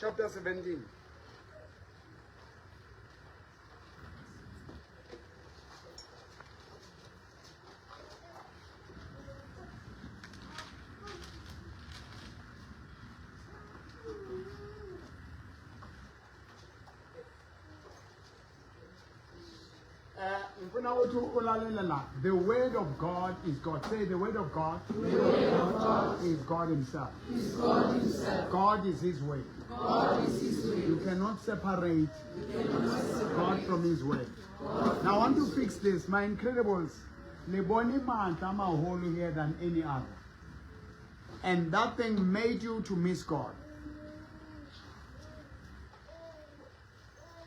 Chapter 17. Ngifuna ukuthi ulalele la. The word of God is God. Say the word of God, The word of God is God himself. is God Himself. God is his way. God is His way. You cannot separate You cannot separate God from his word. God Now I want to fix this. My Incredibles, le bone matla a maholo here than any other. And that thing made you to miss God.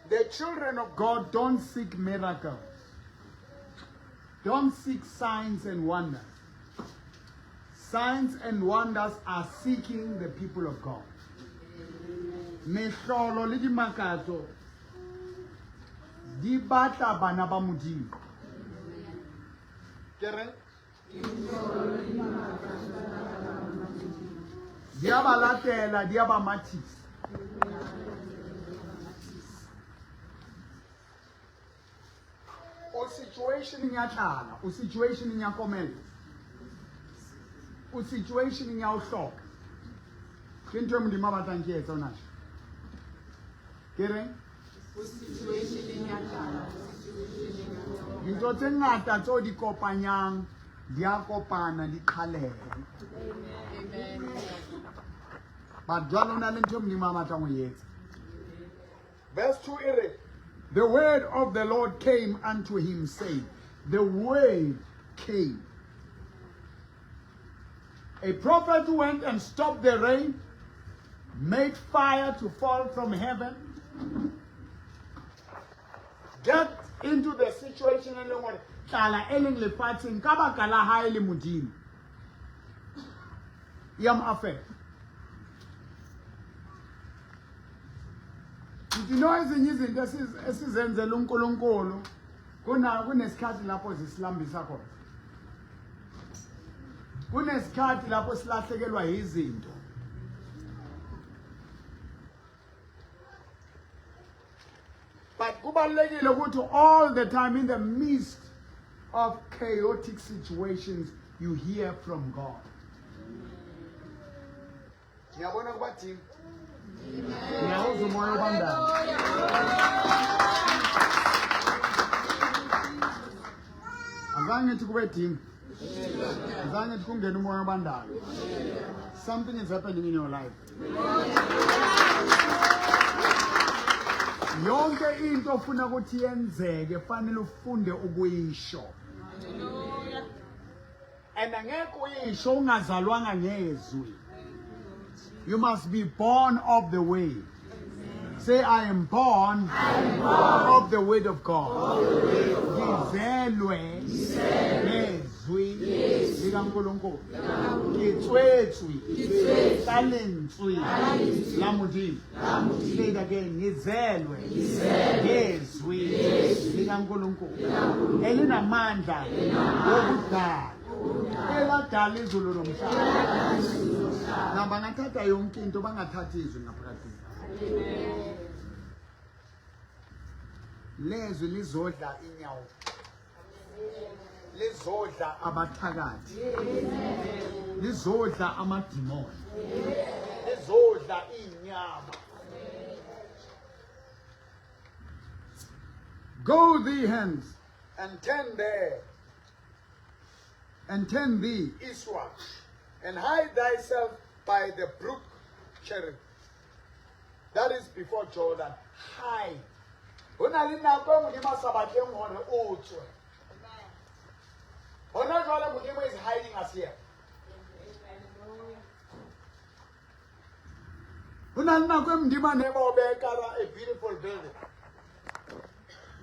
The children of God don't seek miracles. Don't seek signs and wonders. Signs and wonders are seeking the people of God. Mehlolo le dimakatso di batla bana ba Modimo. Ke re? Di a ba latela, di a ba mathisa. O situationeng ya tlala, o situationeng ya komello, o situationeng ya ho hloka. Ke ntho e Modimo a batlang ke etsa hona tje. Ke reng? O situationeng ya tlala, o situationeng ya tlala. Dintho tse ngata tseo di kopanyang di a kopana, di qhalehe. Amen. But jwale ho na le ntho e Modimo a batlang ho e etsa. Verse 2 e re, the word of the Lord came unto him, saying, the word came. A prophet went and stopped the rain, made fire to fall from heaven, get into the situation e leng hore tlala e leng lefatsheng ka baka la hae le Modimo. Ya mo affect. Did you know ezinye izinto esizenzela uNkulunkulu kunesikhathi lapho zisilambisa khona. Kunesikhathi lapho silahlekelwa izinto. But kubalulekile ukuthi all the time in the midst of chaotic situations you hear from God. Ngiyabona kubadingi. Ngiyawuzwa umoya obandayo. Azange ngithi kube dingi. Azange ngithi kungena umoya obandayo. Something is happening in your life. Yonke into ofuna ukuthi yenzeke fanele ufunde ukuyisho. And angeke uyisho ungazalwanga ngezwi. You must be born of the way. Say, I am born of the word of God. Ngizelwe ngezwi likaNkulunkulu. Ke tswetswe ka lentswe la Modimo. Say it again. Ngizelwe ngezwi likaNkulunkulu elinamandla wokudala eladala izulu nomhlaba. Na bangathatha yonke into bangathathi izwi ngaphakathi. Lezwi lizodla inyawo. Lizodla abathakathi. Lizodla amadimoni. Lizodla inyama. Go thee hence and turn there, and turn thee eastward, and hide thyself by the brook Cherith. That is before Jordan. Hide. Ho na le nako e Modimo a sa batleng hore o tswe. Hona jwale Modimo is hiding us here. Ho na le nako e Modimo a ne ba o behe ka hara a beautiful building.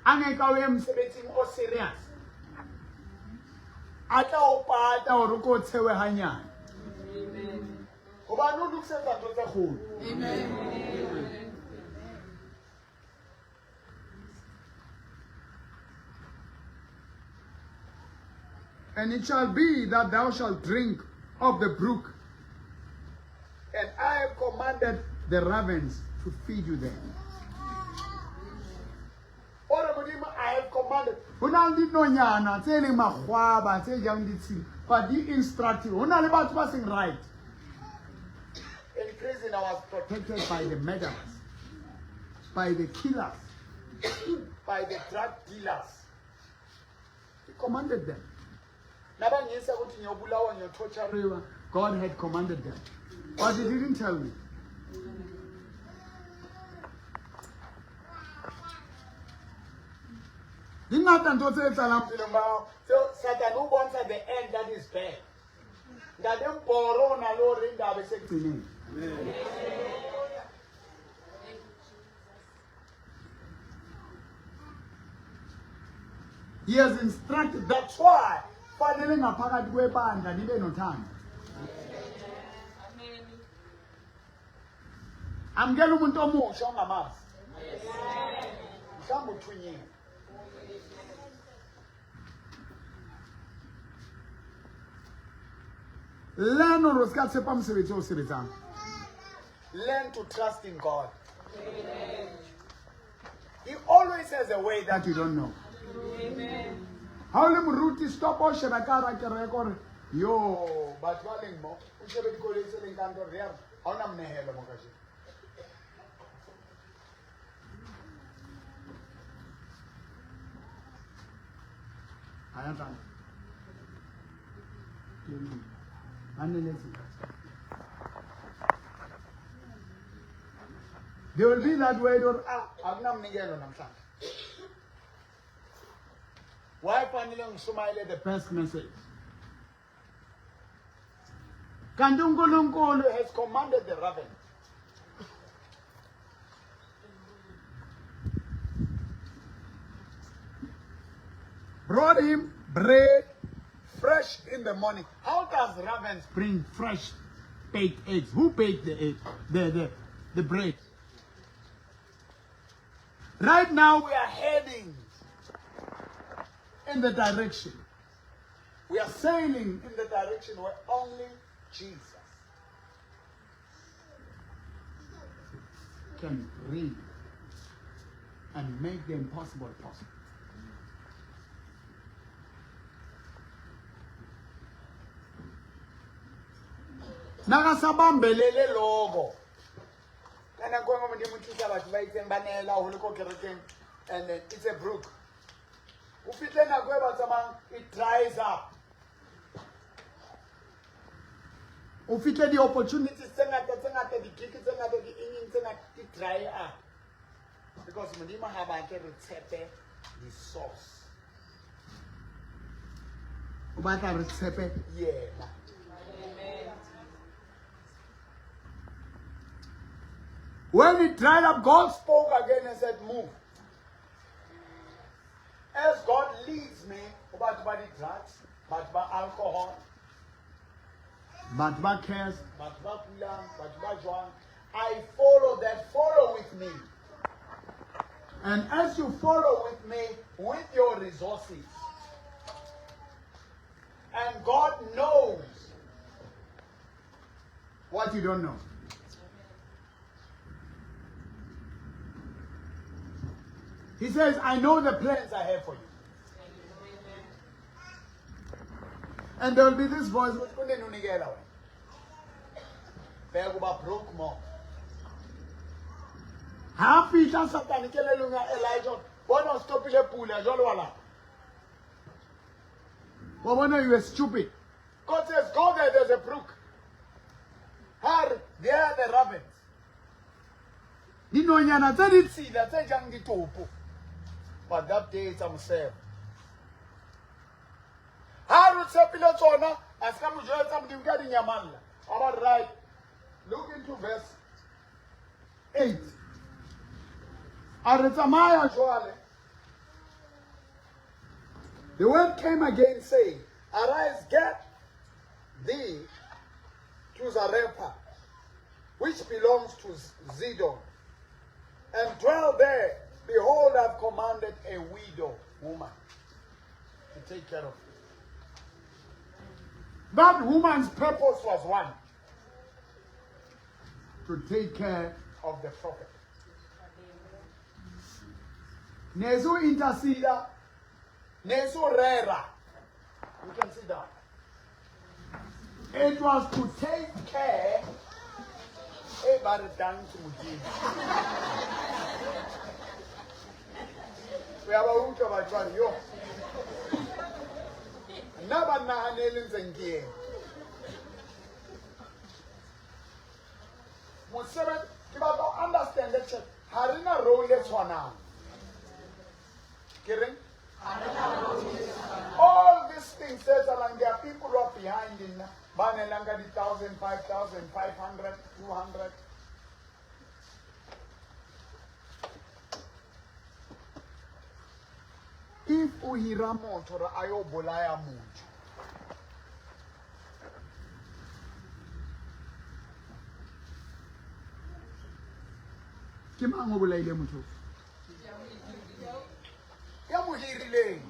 A ngeke o ye mosebetsing o serious. A tla o pata hore o ko tshewe hanyane. Hobane o lokisetsa ntho tse kgolo. Amen. And it shall be that thou shalt drink of the brook, and I have commanded the ravens to feed you there. O re Modimo, I have commanded. Ho na le dinonyana tse leng makgwaba tse jang ditshila, but di instructive. Ho na le batho ba seng right. In prison, I was protected by the murderers, by the killers, by the drug dealers. He commanded them. Nabangisa ukuthi ngiyobulawa ngiyotorturiwa. God had commanded them. But he didn't tell me. Di ngata ntho tse etsahalang bophelong ba hao. Tseo Satane o bontsha the end that is bad. Ntate Mporo o na le hore indaba esekugcineni. He has instructed. That's why fanele ngaphakathi kwebandla nibe nothando. Amukela umuntu omusha ongamazi. Mhlawumbe uthunyiwe. Learn hore o se ka tshepa mosebetsi o sebetsang. Learn to trust in God. He always has a way that you don't know. Ha o le moruti stop o sheba ka hara kereke gore yo batho ba leng mo o shebe dikoloi tse leng ka nto re ha ona monehelo mo kajeno. Ha ya tla. Ba neletse. There will be that way or ah akunamnikelo namhlanje. Why fanele ngishumayele the best message? Kanti uNkulunkulu has commanded the ravens. Brought him bread fresh in the morning. How does ravens bring fresh baked eggs? Who baked the egg, the bread? Right now we are heading in the direction. We are sailing in the direction where only Jesus can bring and make the impossible possible. Nakasabambelele loko ka nako engwe modimo o thusa batho ba itseng ba neela haholo ko kerekeng and then it's a brook o fihle nako e ba tsamayang it dries up o fihle di-opportunities tse ngata tse ngata di-gig tse ngata di-engeng tse ngata di dry up because modimo ga batle re tshepe di-source o batla re tshepe yena. When it dried up, God spoke again and said, move. As God leads me, batho ba di-drugs, batho ba alcohol, batho ba curse, batho ba kulang, batho ba jwang, I follow that, follow with me. And as you follow with me, with your resources, and God knows what you don't know. He says, I know the plans I have for you. And there will be this voice, bheka uba broke more. Ha fihla Satane kelellong ya Elijah, bona o stopile pula jwale wa lapa. Wa bona you are stupid. God says, go there, there's a brook. Har, there are the ravens. Dinonyana tse ditshila tse jang ditopo. But that day it's a mosebo. Ha re tshepile tsona, a se ka mo jwetsa Modimo ka di nyamalla. All right. Look into verse 8. A re tsamaya jwale. The word came again saying, arise, get thee to Zarephath, which belongs to Zidon, and dwell there. Behold, I've commanded a widow woman to take care of you. That woman's purpose was one, to take care of the prophet. Ne se o interceder, ne se o rera. You can sit down. It was to take care e ba re tang ke Modimo. O ya ba utlwa batswadi yo. Nna ba nnahanele ntseng ke ena. Mosebetsi ke batla o understand the church. Ha re na role e tshwanang. Ke reng? All these things tse etsahalang, there are people who are behind nna. Ba neelang ka di-thousand, 5,000, 500, 200. If o hira motho hore a yo bolaya motho, ke mang o bolaile motho? Ya mo hirileng.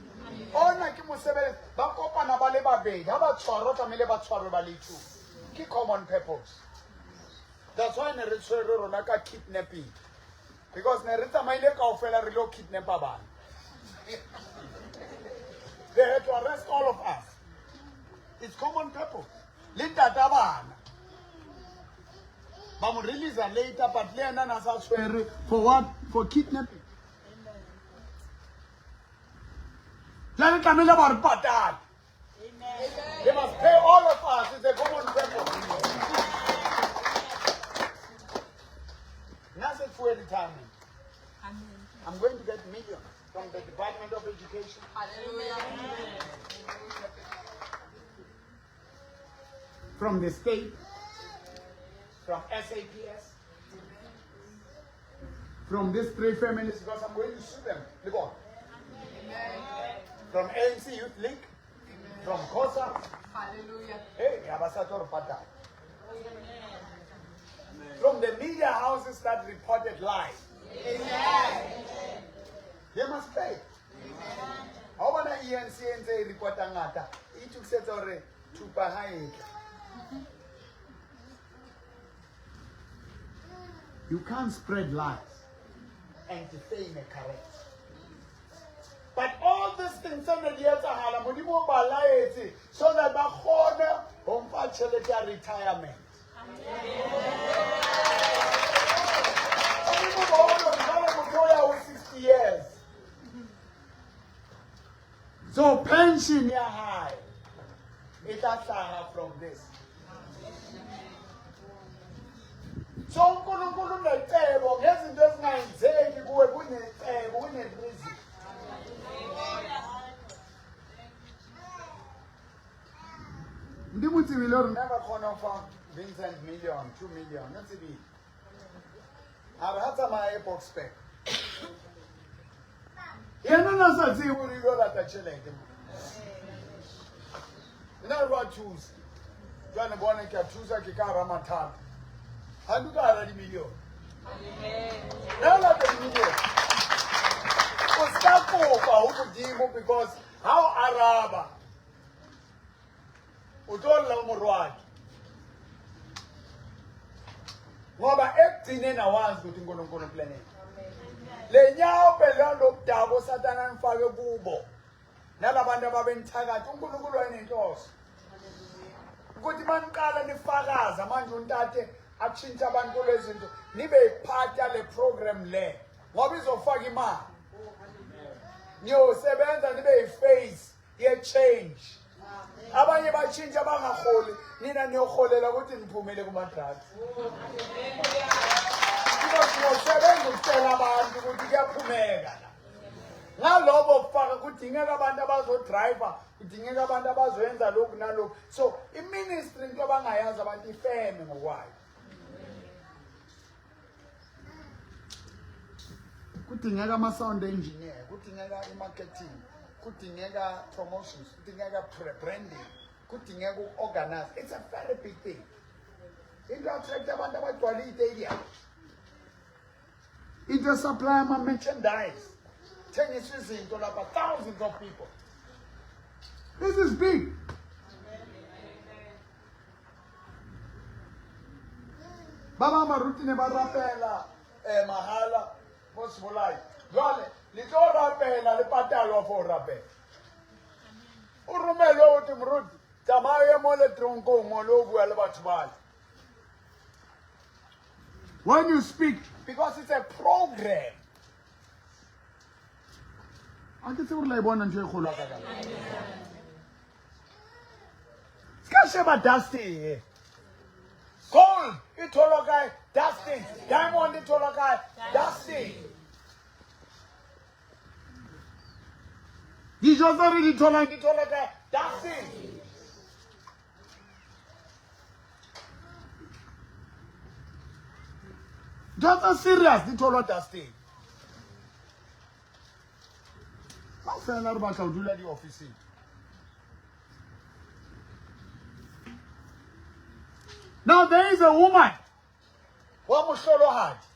Ona ke mosebeletsi. Ba kopana ba le babedi. Ha ba tshwarwa, tlamehile ba tshwarwe ba le two. Ke common purpose. That's why ne re tshwerwe rona ka kidnapping. Because ne re tsamaile kaofela re lo kidnappa bana. They had to arrest all of us. It's common purpose. Le ntata bana. Ba mo release later, but le yena na sa tshwerwe for what? For kidnapping. Jwale tlamehile ba re patale. They must pay all of us. It's a common purpose. Nna se fuwe retirement. I'm going to get millions from the Department of Education. Hallelujah. From the state, from SAPS, from these three families, because I'm going to sue them. Look on. From ANC Youth League, from COSA. Hallelujah. Hey, Abasator Pata. From the media houses that reported lies. Amen. They must pay. Ha o bona ANC e ntse e reporta ngata, e itokisetsa hore thupa ha e tla. You can't spread lies and defame a character. But all these things tse ne di etsahala, Modimo o ba laetse so that ba kgone ho mfa tjhelete ya retirement. Modimo ba bone hore jwale motho o ya ho 60 years. So pension ya hae e tla hlaha from this. So uNkulunkulu unecebo ngezinto ezingayenzeki kuwe, kunecebo, kune-reason. Modimo o tsebile hore nna ka kgona ho fa Vincent million, 2 million, o tsebile. A re ha tsamaya e Boksburg. Yena na sa tsebe hore e lo lata tjhelete mo. Nna re wa thusa. Jwale bona ke a thusa, ke ka hara mathata. Ha ke ka hara di-million. Nna o lata di-million. O ska kopa ho Modimo because ha o araba, o tlo lla o morwadi. Ngoba ekugcineni awazi ukuthi uNkulunkulu uplaneni. Le nyawo phela lokudaba uSathane anifake kubo. Nalabantu ababenithakathi, uNkulunkulu wayenenhloso. Ukuthi maniqala nifakaza manje untate atshintshe abantu kulezi zinto, nibe yipart yale program le. Ngoba izofaka imali. Niyosebenza nibe yiface ye-change. Abanye batshintsha bangaholi, nina niyoholela ukuthi niphumele kuma-drugs. Because niyosebenza ukutshela abantu ukuthi kuyaphumeka la. Ngaloko kufaka kudingeka abantu abazodriver, kudingeka abantu abazoyenza lokhu nalokhu. So i-ministry into abangayazi abantu ifeme ngokwayo. Kudingeka ama-sound engineer, kudingeka i-marketing, kudingeka promotions, kudingeka branding, kudingeka uku-organize. It's a very big thing. Into attract abantu abagcwala i-stadium. Into supply ama-merchandise. Thengiswa izinto lapha, thousands of people. This is big. Ba bang baruti ne ba rapela mahala bo sebolai. Jwale Le tlo rapela le patalwa for ho rapela. O romelwe ho thwe moruti tsamaya o ye mo le tronkong mo le o bua le batho bale. When you speak, because it's a program. A ke tsebe gore la e bona ntho e kgolo ka ka. Se ka sheba dusty e. Gold e tholwa kae? Dusting. Diamond e tholwa kae? Dusting. Dijo tse re di tholang di thola kae? Dusting. Ntho tse serious di tholwa dusting. Kaofela re batla ho dula diofising. Now there is a woman wa mohlolohadi.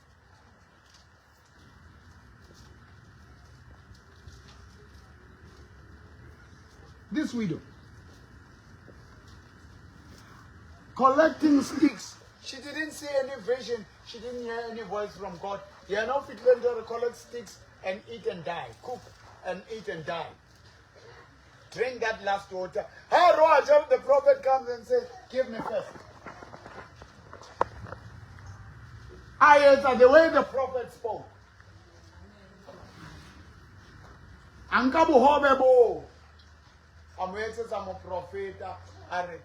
This widow collecting sticks. She didn't see any vision. She didn't hear any voice from God. Yena o fihlile ntho re collect sticks and eat and die. Cook and eat and die. Drink that last water. Ha roa the prophet comes and says, give me first. I answer the way the prophet spoke. A nka bohobe boo a mo etsetsa moprofeta a re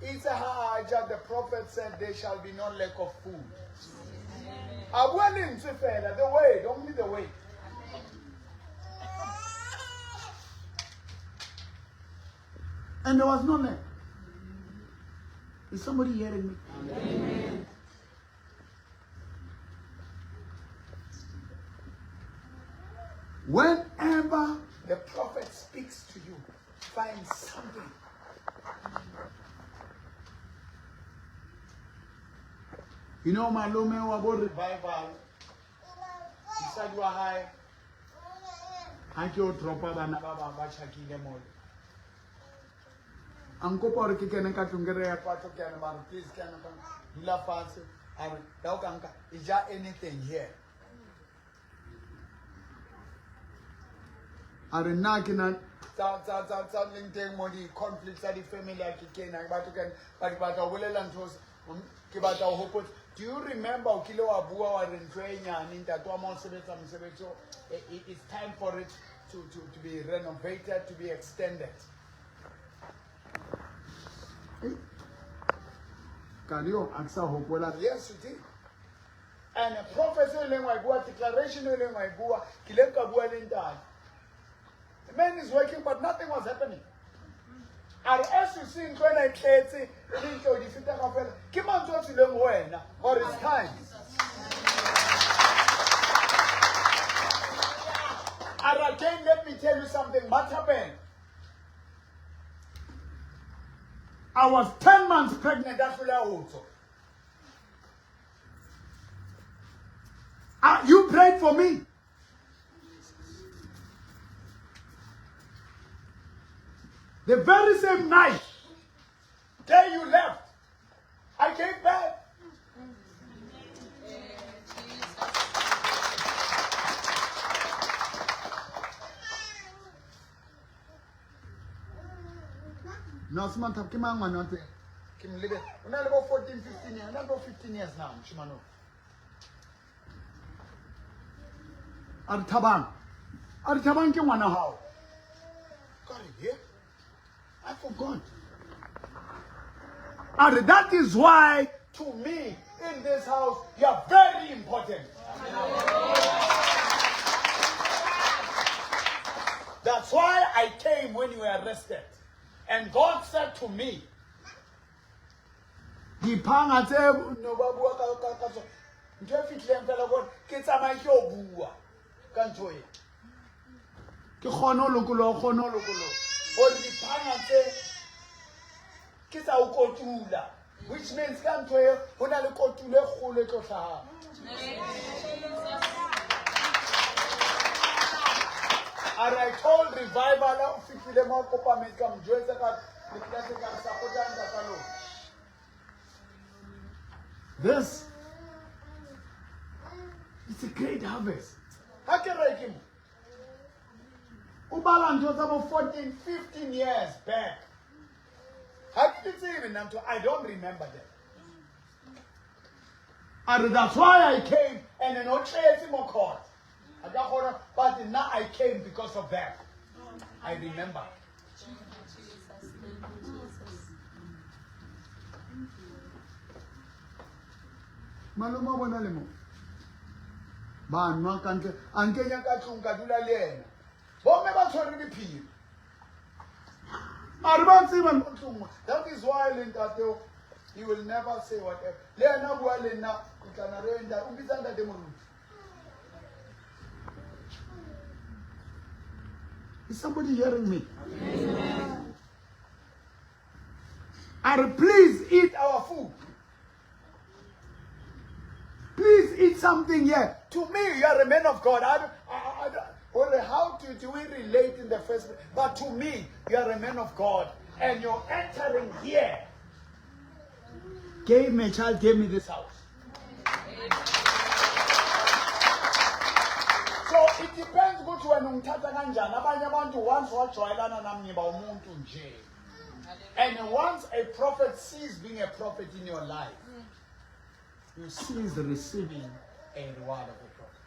itse ha a ja the prophet said there shall be no lack of food. A bua lentswe fela, the word, only the word. And there was no lack. Is somebody hearing me? Amen. Whenever the prophet speaks to you, find something. You know, malome wa bo revival, mosadi wa hae, ha ke o dropa bana ba bang ba tjhakile mole. A nkopa hore ke kene ka tlung ke re ya patlo ke ene mare please ke ene ka dula fatshe a re la o ka nka e ja anything here. A re nna ke na tsa tsa tsa tsa leng teng mo di conflict tsa di family a ke kena ke batho kene but ke batla ho bolela ntho ke batla ho hopotsa. Do you remember o kile wa bua wa re ntho e nyane ntate wa mo sebetsa mosebetsi o, it's time for it to be renovated, to be extended. Ka leo a ke sa hopola. Yes, you did. And a prophecy e leng wa e bua, declaration e leng wa e bua, ke ile ka bua le ntate. The man is working but nothing was happening. A re as you see ntlo ena e tletse, e le ntlo di feta kaofela, ke mantswe a tswileng ho wena, or it's time. And again, let me tell you something. What happened? I was 10 months pregnant. That's what I also. You prayed for me. The very same night, day you left, I came back. No, Samantha, ke mang ngwana wa teng? Ke mo lebe. O na le bo 14, 15 years. O na le bo 15 years now, moshemane o. A re Thabang. A re Thabang ke ngwana hao. Ka re, yeah. I forgot. A re, that is why to me in this house you are very important. That's why I came when you were arrested. And God said to me, diphanga tse no ba bua ka ka ka tsona ntho e fitlhileng fela gore ke tsamaye ke o bua ka ntho e ke kgone ho lokoloha o kgone ho lokoloha gore diphanga tse ke tsa ho kotula which means ka ntho e ho na le kotulo e kgolo e tlo hlahang. A re I told revival o fihlile mo kopa metsi ka mo jwetsa ka le ke ka re support-a ntata lona. This is a great harvest. Ha ke re ke mo. Ubala ntho tsa bo 14, 15 years back. Ha ke di tsebe nna ntho, I don't remember them. A re that's why I came and then o tletse mo court. A ka kgona, but now I came because of that. I remember. Thank you, Jesus. Thank you, Jesus. Malome wa bona le mo ba nwa ka ntle, a nkenya ka tlong ka dula le ena. Bomme ba tshwere diphiri, a re ba tseba mo ntlong. That is why le ntate, he will never say whatever. Le ena bua le nna, o tlana re ntate, o mpitsa ntate moruti. Is somebody hearing me? Amen. Are please eat our food. Please eat something here. To me, you are a man of God. I don't, I don't, well, how do we relate in the first place? But to me, you are a man of God. And you're entering here. Gave me a child, gave me this house. So it depends ukuthi wena ungithatha kanjani. Abanye abantu once wajwayelana nami ngiba umuntu nje. And once a prophet sees being a prophet in your life, you cease receiving a reward of a prophet.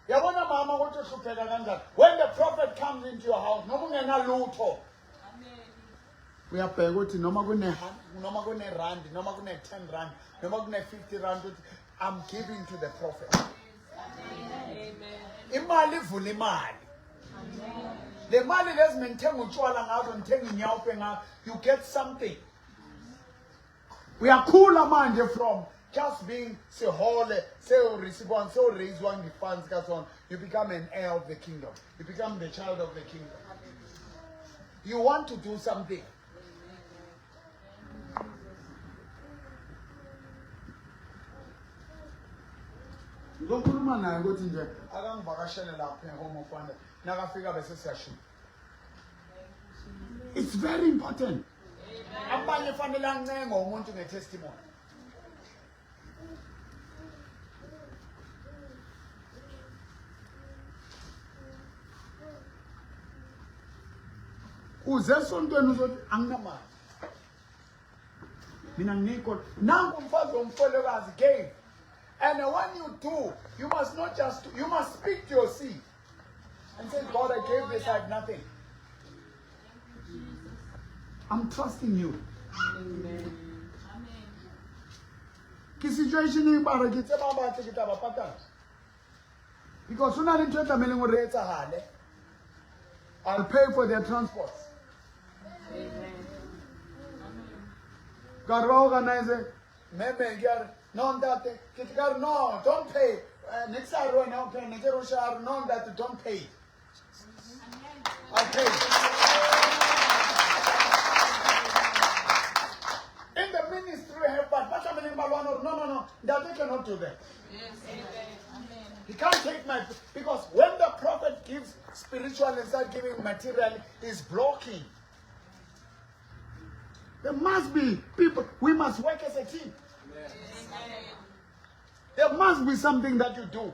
Yabona mama ukuthi uhlupheka kanjani. When the prophet comes into your house, noma ungenalutho, uyabheka ukuthi noma kune noma kune rand, noma kune 10 rand, noma kune 50 rand, uthi I'm giving to the prophet. Imali ivula imali. Le mali lezi ngithenga utshwala ngazo, ngithenga inyawupe ngazo, you get something. Uyakhula manje from just being sehole, seo-receive-wang, seo-raise-wang di-funds ka tsona. You become an heir of the kingdom. You become the child of the kingdom. You want to do something. Ngizokhuluma naye ukuthi nje akangivakashele lapha e-Home of Wonder. Nakafika bese siyashuka. It's very important. Abanye fanele ancenge umuntu nge-testimony. Uze esontweni uzothi anginamali. Mina nginikho. Nangu umfazi womfelokazi gave. And when you do, you must not just, you must speak to your seed. And say, God, I gave this, I have nothing. I'm trusting you. Amen. Ke situation e bara ke tseba ba tle ke tla ba patala. Because ho na le ntho e tlamehileng hore e etsahale. I'll pay for their transport. Amen. Ka re ba organize mme ke a re no ntate, ke tle ka re no, don't pay. Ne ke sa re wena o pay, ne ke re o share, no ntate, don't pay. I'll pay. In the ministry we have but ba tlamehileng ba lwana hore no, no, no, ntate cannot do that. Yes. Amen. He can't take my, because when the prophet gives spiritual and start giving material, he's blocking. There must be people, we must work as a team. There must be something that you do.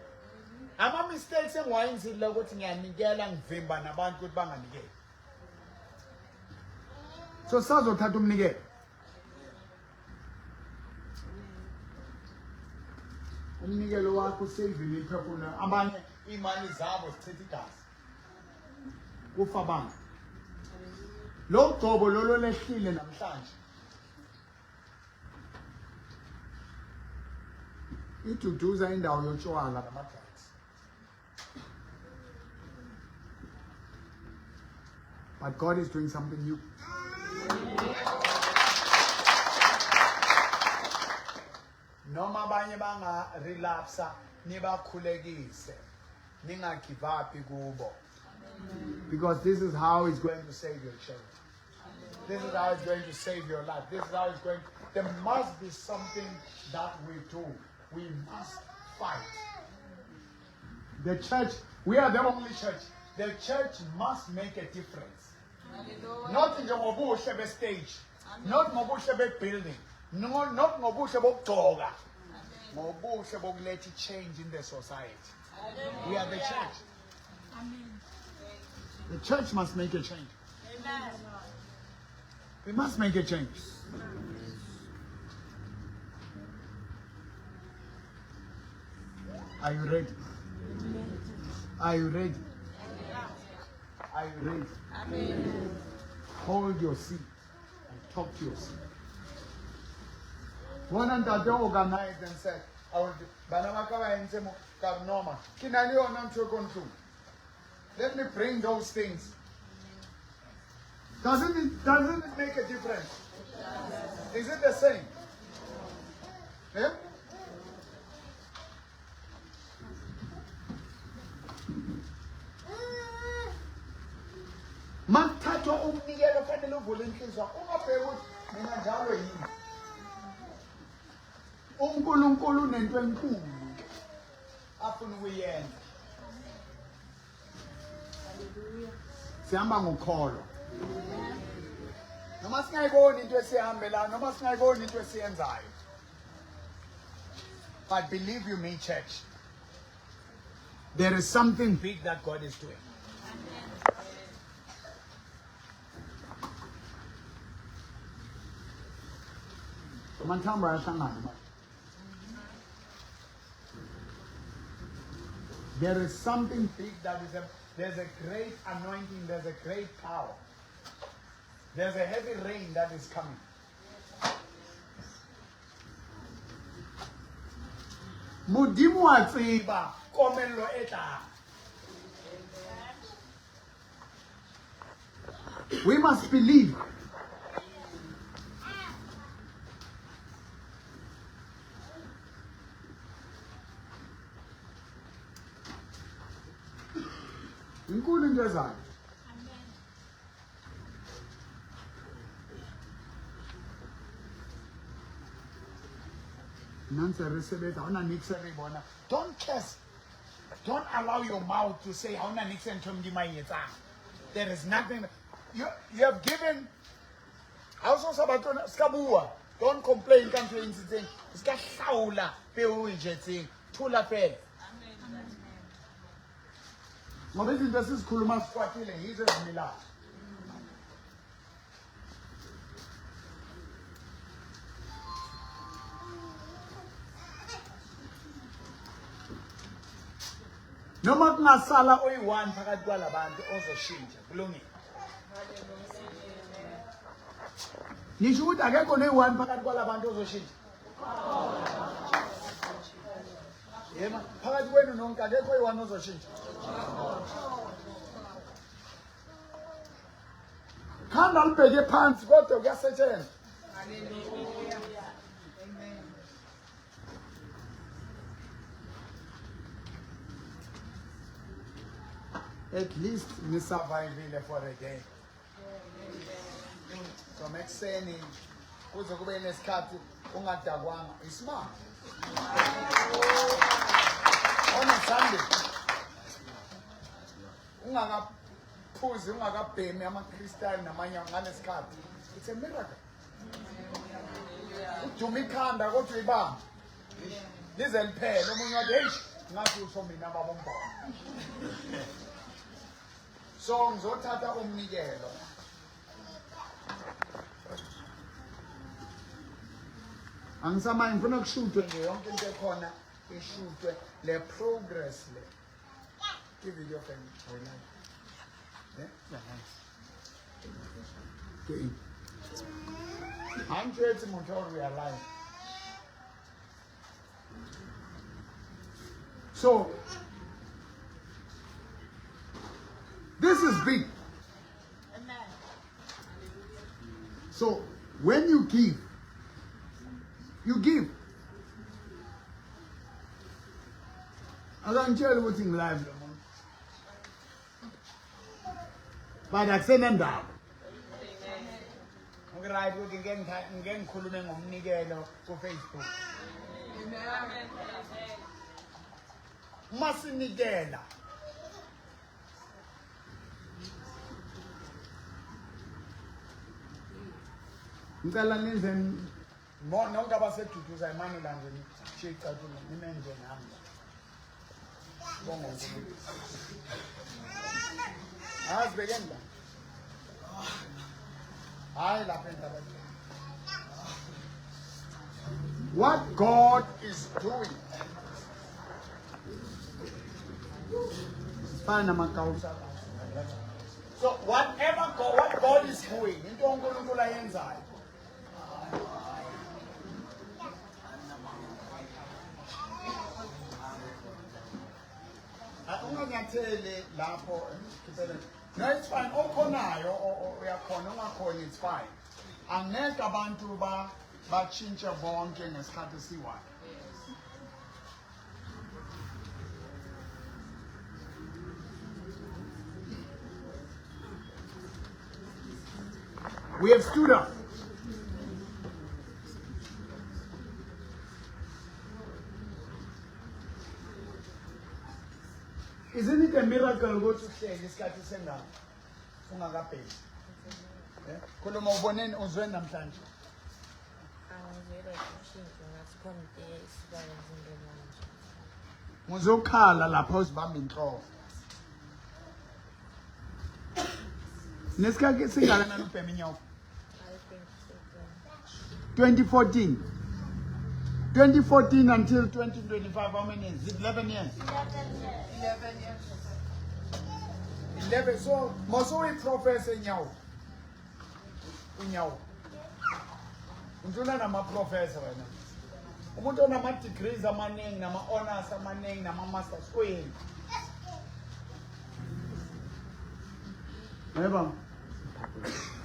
Ama mistakes engiwayenzile ukuthi ngiyanikela ngivimba nabantu ukuthi banganikeli. So sazothatha umnikelo. Umnikelo wakho usave imiphefumulo. Abanye imali zabo zichitha igazi. Kufa abantu. Lo gcobo lolo lehlile namhlanje. Iduduza indawo yotshwala nama-drugs. But God is doing something new. Noma abanye banga-relapse, nibakhulekise. Ninga-give up kubo. Because this is how it's going to save your children. This is how it's going to save your life. This is how it's going. There must be something that we do. We must fight. The church, we are the only church. The church must make a difference. Hallelujah. Not njengobuhle be-stage, not ngobuhle be-building, no, not ngobuhle bokugcoka. Amen. Ngobuhle bokuletha change in the society. We are the church. Amen. The church must make a change. Amen. We must make a change. Are you ready? Are you ready? Are you ready? Amen. Hold your seat and talk to your seat. One ntate organized and said, I will bana ba ka ba entse mo ka re noma ke na le yona ntho e ko ntlong. Let me bring those things. Doesn't it make a difference? Is it the same? Yeah? Makuthathwa umnikelo fanele uvule inhliziyo ungabheki ukuthi mina njalo yini. UNkulunkulu unento enkulu afuna ukuyenza. Sihamba ngokholo. Noma singayiboni into esihambelayo, noma singayiboni into esiyenzayo. But believe you me, church, there is something big that God is doing. Amathambo ayahlangana manje. There is something big that is there's a great anointing, there's a great power. There's a heavy rain that is coming. Modimo wa tseba komello e tlang. We must believe. Inkulu into ezayo. Nna ntse re sebetsa, ha hona niks e re e bonang. Don't curse. Don't allow your mouth to say ha hona niks e ntho e Modimo a e etsang. There is nothing. You have given. Ha o so sa batle ska bua. Don't complain ka ntho e ntshitseng. O ska hlaola peo o e jetseng. Thola fela. Ngoba izinto esizikhuluma sikwatile yizo ezimilayo. Noma kungasala oyi-one phakathi kwalabantu ozoshintsha, kulungile. Ngisho ukuthi akekho noyi-one phakathi kwalabantu ozoshintsha. Yema, phakathi kwenu nonke akekho oyi-one ozoshintsha. Khanda libheke phansi kodwa kuyasetshenzwa. At least nisurvivile for a day. From ekuseni kuze kube nesikhathi ungadakwanga. Isimanga. On a Sunday. Ungakaphuzi, ungakabhemi ama-crystal namanye ngalesikhathi. It's a miracle. Uduma ikhanda kodwa uyibamba. Lize liphele omunye wathi hey ngathi usho mina baba umbona. So ngizothatha umnikelo. Angisamaye ngifuna kushutwe nje yonke into ekhona ishutwe le progress le. I-video frame awunayo. Eh? Ke eng? Ha ntjwetse motho hore we are live. So this is big. So when you give, you give. Akangitsheli ukuthi ngilive lo muntu. But akusenandaba. Ngiright ukuthi ngeke ngikhulume ngomnikelo ku Facebook. Uma sinikela ngicela nenze Nonke abaseduduza imani la nje nishiye icathulo nime nje nami la. Bonga uNkulunkulu. Azibekeni la. Hayi lapha entabeni. What God is doing. Sifana namakawusa. So whatever God, what God is doing, into uNkulunkulu ayenzayo. Unganyatheli lapho khiphele. No, it's fine. Okhonayo uyakhona, ungakhoni it's fine. Angeke abantu ba batshintshe bonke ngesikhathi esiyi-one. We have stood up. Isn't it a miracle ukuthi uhleli isikhathi sengaka ungakabheki? Eh? Khuluma uboneni uzweni namhlanje. Angizwele ushintsho ngathi khona into esukayo emzimbeni wami nje. Ngizokhala lapha uzibamba inhloko. Nesikhathi singakanani ubhema inyawo? Hayi 2014. 2014. 2014 until 2025, how many years? 11 years. 11 years. 11. So, masuyi-professor inyawo. Unyawo. Undlula nama-professor wena. Umuntu onama-degrees amaningi, nama-honors amaningi, nama-masters, uyini? Yebo.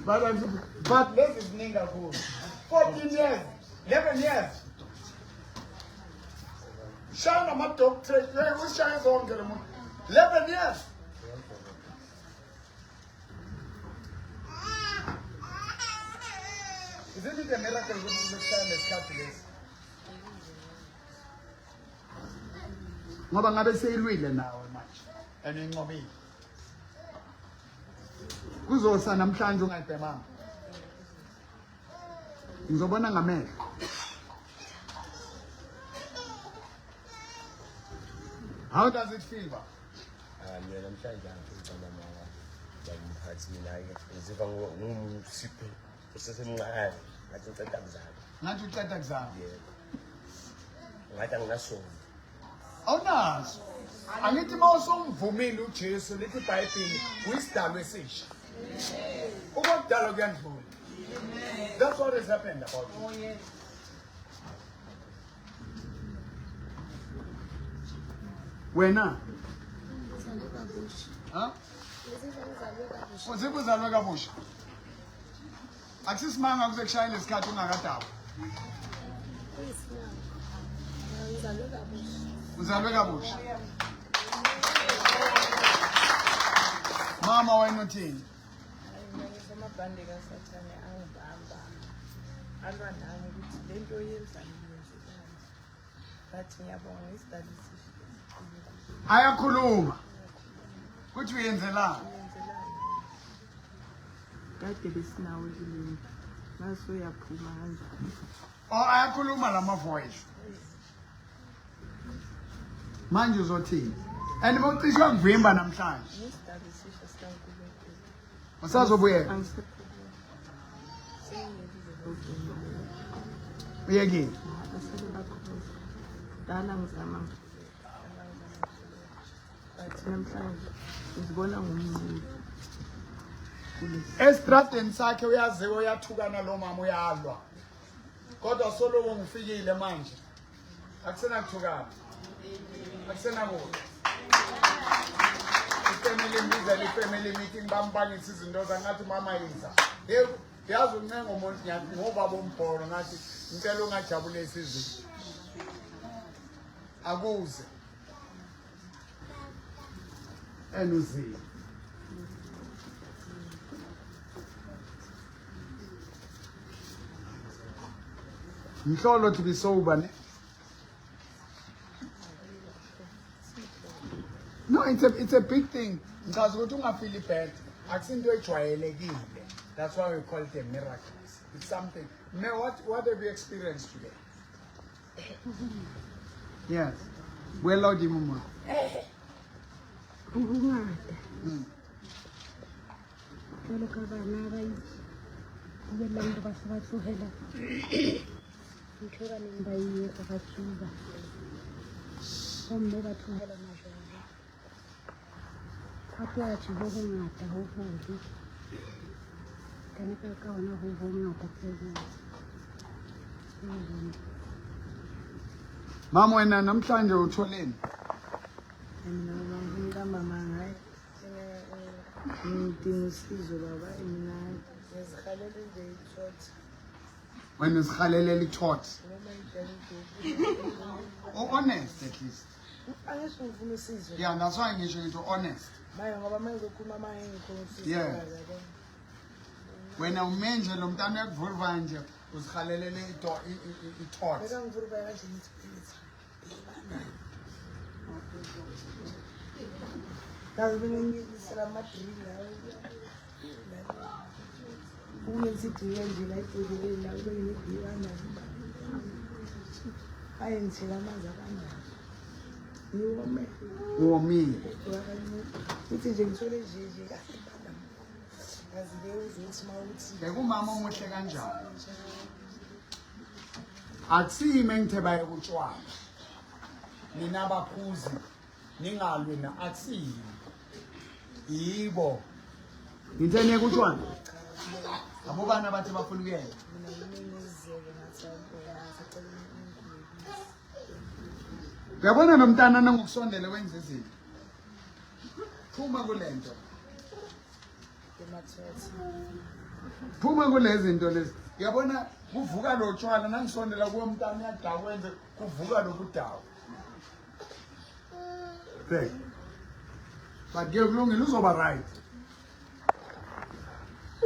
But lezi ziningi kakhulu. 14 years, 11 years. Shaya nama-doctorate, ushaye zonke lo muntu. 11 years. Isn't it a miracle ukuthi kuzokushaya lesikhathi lesi? Ngoba ngabe seyilwile nawe manje and inqobile. Kuzosa namhlanje ungayibhemanga. Ngizobona ngamehlo. How does it feel ba? Ah, mina namhlanje angicabanga mama ngiyakuphathi mina ke ngiziva ngumuntu sipho usesemncane ngathi ngiceda kuzala. Ngathi uqeda kuzala. Yebo, ngathi anginasono. Awunazo. Angithi uma usumvumile uJesu lithi iBhayibheli uyisidalwa esisha. Okudala kuyandlula. That's what has happened about you. Oh yes. Wena, Ngizalwe kabusha. ha? Ngizizwa ngizalwe kabusha. Uziphi uzalwe kabusha? Akusisimanga kuze kushayele lesikhathi ungakadakwa. Kuyisimanga. Ngizalwe kabusha. Uzalwe kabusha. Mama wena uthini? Hayi mina ngisho amabhande kaSathane angibamba. Alwa nami ukuthi le nto oyenzayo uyenzelani. But ngiyabonga ngesidalo esisha. Ayakhuluma. Kuthi uyenzelani? Uyenzelani? Kade besinawe kuleli. Mase uyaphuma kanjani? Oh ayakhuluma lama voice. Manje uzothini? And bocishwa kuvimba namhlanje. Ngisidalo esisha sikaNkulunkulu. Usazobuyela. Angisaphumi. Sengiyekile lokho. Uyekile. Aseke bakhoza. Dala ngizama ngiqhubeka, dala ngizama ngiqhubeka. But namhlanje ngizibona ngumuntu kulesi. Estradeni sakhe uyaziwa uyathukana lo mama uyalwa. Kodwa soloko ngifikile manje. Akusenakuthukana. Akusenakulwa. Ifamily mbizela ifamily meeting bambangisa izinto zangathi mama yiza. Yebo, yazi uncenga umuntu ngiyathi ngobaba umbholo ngathi ngicela ungajabulisi izinto. Akuze. Enuzile. Mhlolo to be sober ne? No, it's a big thing. Ngichaza ukuthi ungafeel bad. Akusinto ejwayelekile. That's why we call it a miracle. It's something. May what have you experienced today? Yes. Buela hodimo mo. Ho hongata. Jwalo ka bana ba ipuellang hore ba se ba tlohela ntho e ba neng ba e etsa ba tsuba. Gomme ba tlohela majwala. Gape batho ho hongata ho hobe. Ka neka ka hona ho hongata tsebong. Mama wena namhlanje utholeni? Mina baba ngimkama hayi. Ngidinga usizo baba mina ngizihalela nje ithotha. Wena uzihalelele ithotha. Noma idalideli. Oh, honest at least. Angisho ngifuna usizo. Yeah, that's why ngisho ngithi honest. Manje ngoba manje ngizokhuluma manje ngikhona usizo. Yeah. Wena umenje lo mntana uyakuvurva nje uzihalelele ithotha. Beka ngivurva kanje ngithi please. Ngazi mina ngiyisela ama-drill lawo. Ukungenza idrill nje la ebhodeleni la kube ngebhiwa nayo. Aye ngithela amanzi abandayo. Ngiwome. Womile. Uthi nje ngithole nje nje kahle banda. Ngazi le uzothi uma uthi. Bheka umama omuhle kanjani. Akusimi engithe baye kutshwala. Nina abaphuzi ningalwi na akusimi. Yibo. Ngithe niye kutshwala. Abo bana bathi bafuna ukuyeka. Mina ngimemezele ngathi ayibona ngisacela ungikhulekise. Uyabona lo mntana nangokusondela wenza izinto. Phuma kulento. Emathotha. Phuma kulezi zinto lezi. Uyabona kuvuka lo tshwala nangisondela kuwe mntana uyadakwa wenze kuvuka lokudawa. Bheka. But ke kulungile uzoba right.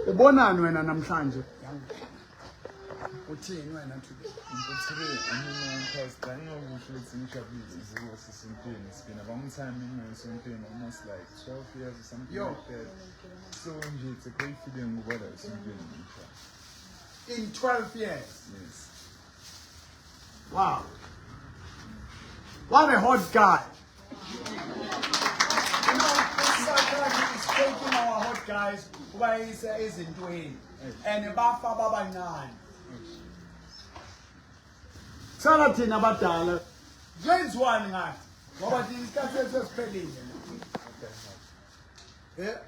Ubonani wena namhlanje? Uthini wena today? Today, I'm because I know we should think of it was something. It's been a long time in something, almost like 12 years or something Yo. like that. So it's a great feeling what something. In 12 years. Yes. Wow. What a hot guy. You know, Satan is taking our hot guys ubayise ezintweni and bafa babancane. Sala thina abadala kwenziwani ngathi ngoba thina isikhathi sethu sesiphelile. Yeah.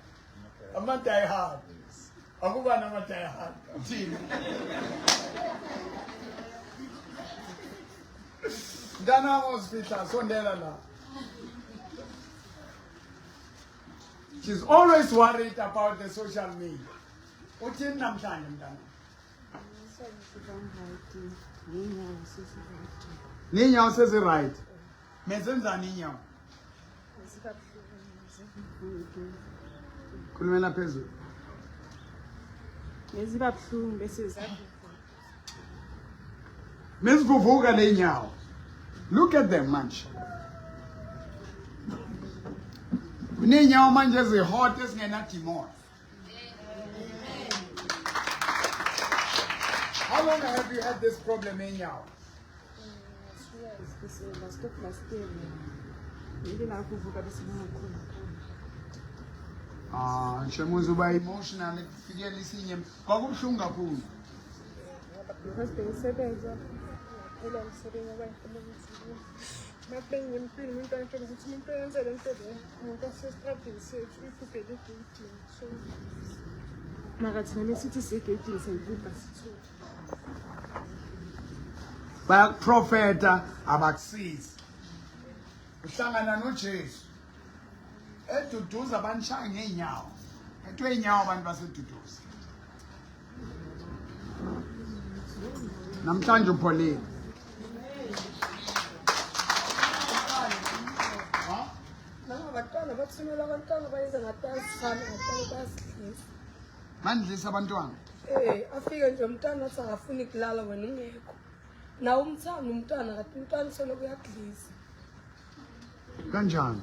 Ama die hard. Akuba nama die hard. Thina. Mntana wami sondela la. She's always worried about the social media. Uthini namhlanje mntana? Neenyawo sezi-right. Mezenzani inyawo? Khulumela phezulu. Neziba buhlungu bese zavuka. Mezivuvuka le nyawo. Look at them manje. Kuneenyawo manje ezi-hot ezingenadimoni. How long have you had this problem enyawo? Last of last year. Ngike la kuvuka bese kungakhona. Ah, nje uba emotional kufikela isinye kwakubuhlungu kakhulu. Because bengisebenza ngaphela umsebenzi ngoba ngifuna ukuthi makube ngempilo umuntu angitshela ukuthi umuntu oyenze le nto le umuntu osestradini sethu ibhubhele egeyidini. So mara thina mesithi siyegeyidini siyayibhubha sithule. Bayakuprofeta abakusizi. Uhlangana noJesu. Eduduza banishaya ngeenyawo. Phethwe inyawo abantu baseduduza. Namhlanje upholile. Laba abantwana bathumela abantwana bayenza ngathi bayasithanda abantwana bayasidlisa. Mandlisa abantwana. Afike nje umntwana athi akafuni kulala wena ungekho. Nawe umthanda umntwana kanti umntwana soloko uyakudlisa. Kanjani?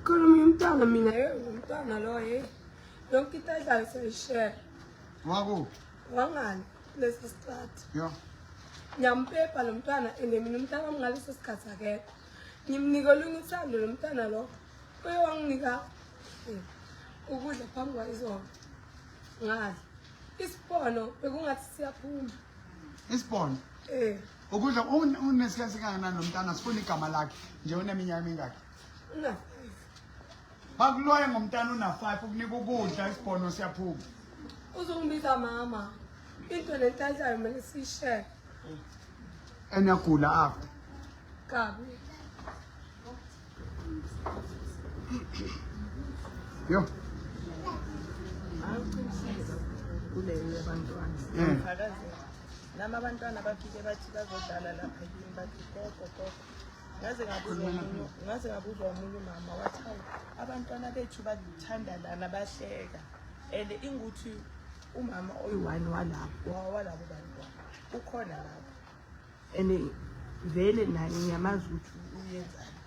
Khuluma umntwana mina hey umntwana lo hey. Yonke into ayidlayo siyayishare. Wakuphi? Wangale leso sikhathi. Yo. Ngiyampepa lo mntwana and mina umntana wami ngaleso sikhathi akekho. Ngimnika olunye uthando lo mntana lo. Uye wanginika ukudla phambi kwayizolo. Ngadla. Isibhono bekungathi siyaphuma. Isibhono? Eh. Ukudla unesikhathi kangakanani lo mntana sifuna igama lakhe nje uneminyaka emingaki? Una-5. Bakuloye ngomntana una-5 ukunika ukudla isibhono siyaphuma. Uzongibiza mama. Into nenhlanhla kumele siyishare. Eniyagula after. Kabi. Yo. Kuleyo yabantwana. Ngifakazela. Nami abantwana bafike bathi bazodlala lapha kimi bathi gogo gogo. Ngaze ngabuzwa omunye umama wathi hawu abantwana bethu bathanda lana bahleka. And inguthi umama oyi-one walabo walabo bantwana ukhona lapho. And vele naye ngiyamazi ukuthi uyenzani.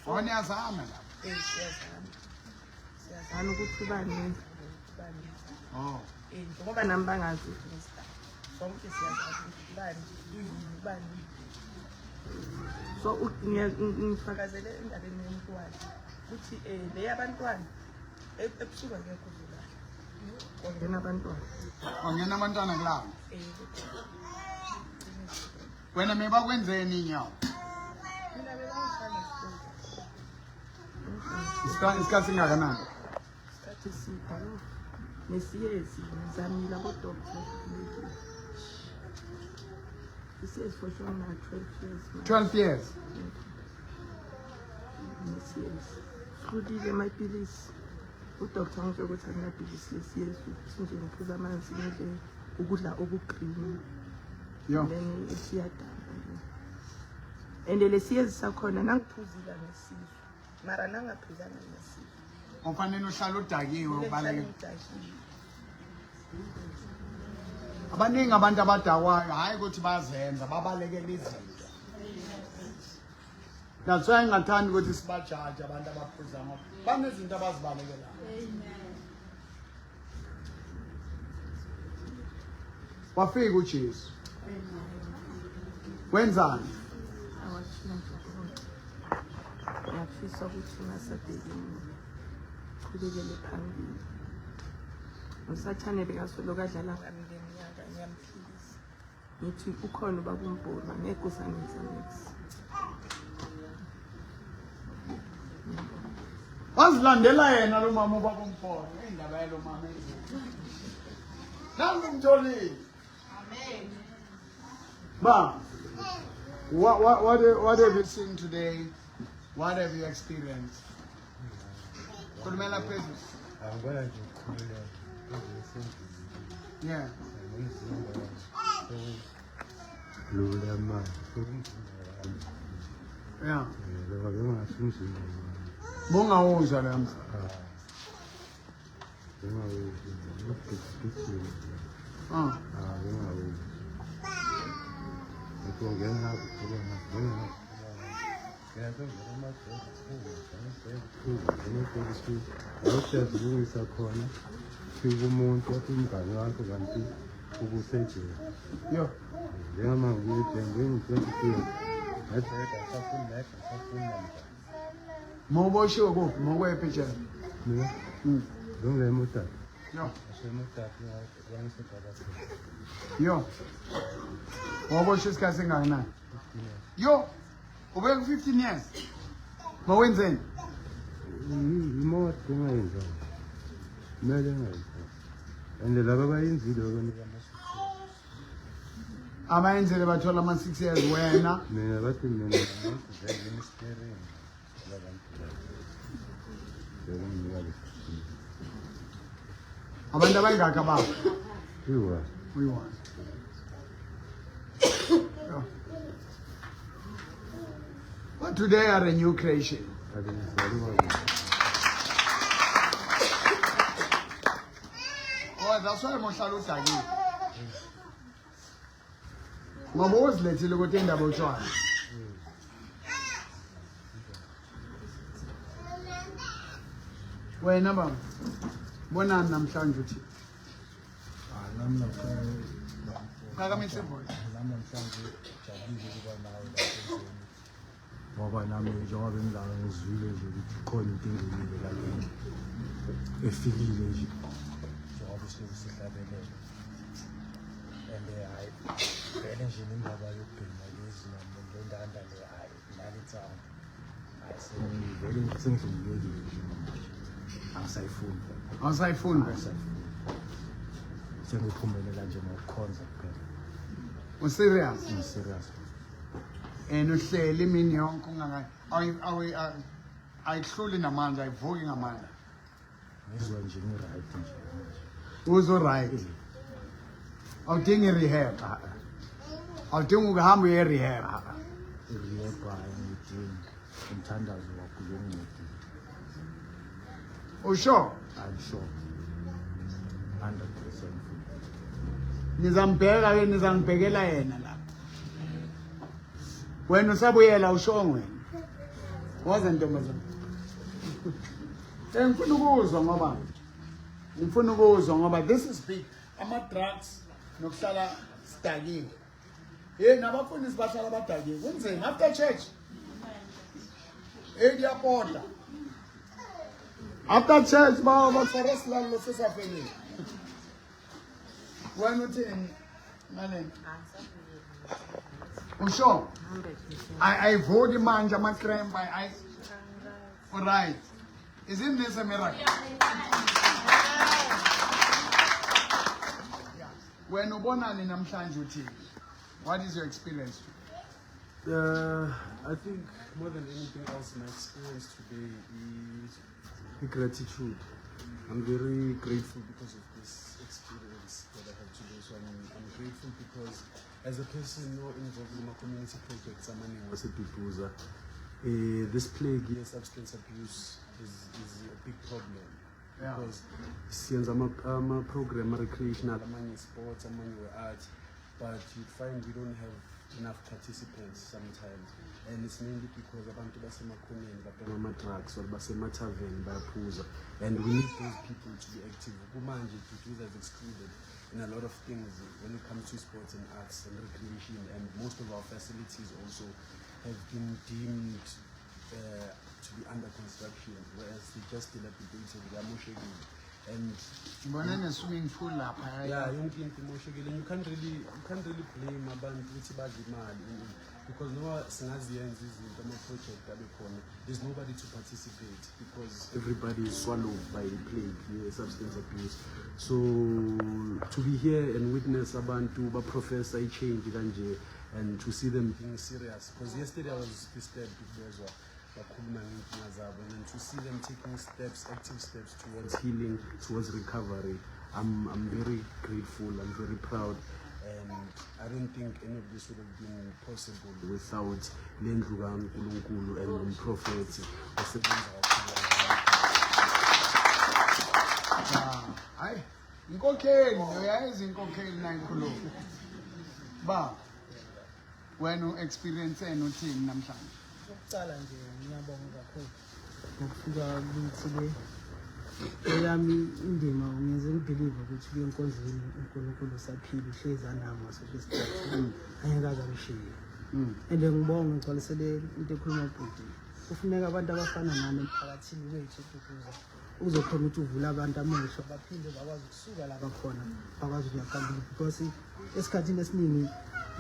Oniyazama lapho. Siyazama. Siyazana ukuthi ubani wenzani, ubani wenzani. Oh. Njengoba nami bangazi ukuthi ngisibani. Sonke siyazazi ukuthi ubani uyini, ubani uyini. So ngifakazele endabeni yomntwana ukuthi le yabantwana ebusuku akekho uzolala. Kwangena abantwana. Kwangena abantwana kulala. Wena mebakwenzeni inyawo? Mina bebangishaya ngesitulo. Isikhathi singakanani? Isikhathi eside. Nesiyezi ngizamile abo-doctor. Isiyezi for sure na 12 years. 12 years. Nesiyezi. Hlulile amapilisi. Udoctor wangitshela ukuthi akunapilisi lesiyezi ukuthi nje ngiphuze amanzi ngidle ukudla oku-green. Yo. Then siyadamba. And lesiyezi sakhona nangiphuzile ngesizwe. Mara nangaphuzanga ngesizwe. Ufanele uhlale udakiwe ubaleke. Ubaleke. Abaningi abantu abadakwayo hayi ukuthi bazenza babalekela izinto. That's why ngingathandi ukuthi sibajaje abantu abaphuza ngoba banezinto abazibalekelayo. Wafika uJesu. Wenzani? Awashintsha konke. Ngiyafisa ukuthi ngasabhekini qhubekele phambili. Usathane bekasoloku adlala ngami ngeminyaka ngiyamphilisa. Ngithi ukhona ubaba uMbhora ngeke usangenza niks. Wazilandela yena lo mama ubaba uMbhora. Indaba yalo mama. Nangu ngitholile. Amen. Ba, what have you seen today? What have you experienced? Khulumela phezulu. Angibona nje ukukhululeka ezesendlini. Yeah. Umzimba lula manje umzimba wami. Yeah. Ngoba bengathi umzimba wami. Bongawuzwa lo mzimba. Bengawuzwa. Ngigijima. Ah. Bengawuzwa. Ngikho ngena ngapha, ngena ngapha. Ngiyazilungisa khona fika umuntu wathi umngane wakho kanti ubusejele. Yo. Njengoba ngiyejele ngiyi-20 years. Ngathi asafuni nekho asafuni namntwana. Mawuboshiwe kuphi? Mawukwephi ejele? Mina? Ngingena eMotata. Yo. NgaseMotata wangiseBarberton. Yo. Wawuboshwe isikhathi esingakanani? 15 years. Yo. Ube ku 15 years. Mawenzeni? Imoto engayenzanga. Kumele engayenzanga. And laba abayenzile babanika ama-6 years. Abayenzile bathola ama-6 years wena. Mina bathi mina ngumuntu vele imistering labantu laba. Bekunginika le 15. Abantu abayingakhi ababa? Uyi-one. Uyi-one. Yo. But today are a new creation. Oh, that's why mohlala udakiwe. Ngoba uzilethile ukuthi indaba yotshwala. Wena baba, bonani namhlanje uthi? Ah, Nami namhlanje Phakamisa ivoice. Nami namhlanje jabulile ukuba nawe lapha endlini. Ngoba nami njengoba bengilana ngizwile nje ukuthi khona into engenile la kimi. Efikile nje. Njengoba siloku sihlabelele. And hayi vele nje nendaba yokubhema lezi nendanda le hayi nale insangu. Hayi sengivele nje sengidlulekile nje manje. Angisayifuni. Awusayifuni vele? Angisayifuni. Sengiphumelela nje ngokukhonza kuphela. Userious? Ngiserious. And uhleli imini yonke ungaka ayihluli namandla, ayivuki ngamandla. Ngizwa nje ngi-right nje manje. Uzwe right. Awudingi rehab. Awudingi ukuhamba uye rehab. I-rehab hayi ngiyidingi. Umthandazo wakho uzongincedile. Usho? I'm sure. 100% futhi. Nizambheka ke nizangibhekela yena la. Wena usabuyela ushongo wena. Woza ntombazana. Eh ngifuna ukuzwa ngoba ngifuna ukuzwa ngoba this is big. Ama drugs nokuhlala sidakiwe. Hey nabafundisi bahlala badakiwe. Kunzima after church. Hey kuyapota. After church ba batshwara silalelo sesafelile. Wena uthini ngalento? Usho? Ayivuki manje ama-cramp I right. Isn't this a miracle? Yeah. Wena ubonani namhlanje uthini? What is your experience? I think more than anything else, my experience today is the gratitude. I'm very grateful because of this experience that I have today. So I'm grateful because as a person not involved in my community projects, I'm waseDuduza, this plague here, substance abuse, is a big problem. Yeah. Because siyenza ama-program recreational, amanye sports, amanye we-art, but you'd find we don't have enough participants sometimes, and it's mainly because abantu basemakhoneni babhema ama-drugs or basemathaveni bayaphuza, and we need those people to be active. Kumanje Duduza is excluded in a lot of things when it comes to sports and arts and recreation, and most of our facilities also have been deemed to be under construction, whereas they just dilapidated, they are moshekile. And Ngibona ne-swimming pool lapha. Yeah, yonke into imoshekile. And you can't really blame abantu ukuthi badle imali because noma singaziyenza izinto ama-project abe khona, there's nobody to participate because everybody is swallowed by the plague, yeah, substance abuse. So to be here and witness abantu baprofessa i-change kanje and to see them being serious, because yesterday I was disturbed ukubezwa bakhuluma ngey'nkinga zabo, and then to see them taking steps, active steps towards healing, towards recovery, I'm very grateful, I'm very proud, and I don't think any of this would have been possible without le ndlu kaNkulunkulu and umprofethi osebenza kakhulu. Ah, hayi inkokheli uyayenza inkokheli nayikhuluma. Ba wena u-experience uthini namhlanje? Okokuqala nje ngiyabonga kakhulu ngokufika kithi le eyami indima ungenze ngibelieve ukuthi kuye enkonzweni uNkulunkulu usaphila uhlezi anami ngaso sonke isikhathi angeke aze angishiye and ngibonge ngigcwalisele into ekhuluma bhuti kufuneka abantu abafana nami emphakathini wethu eDuduza uzokhona ukuthi uvule abantu amehlo baphinde bakwazi ukusuka la bakhona bakwazi ukuya phambili because esikhathini esiningi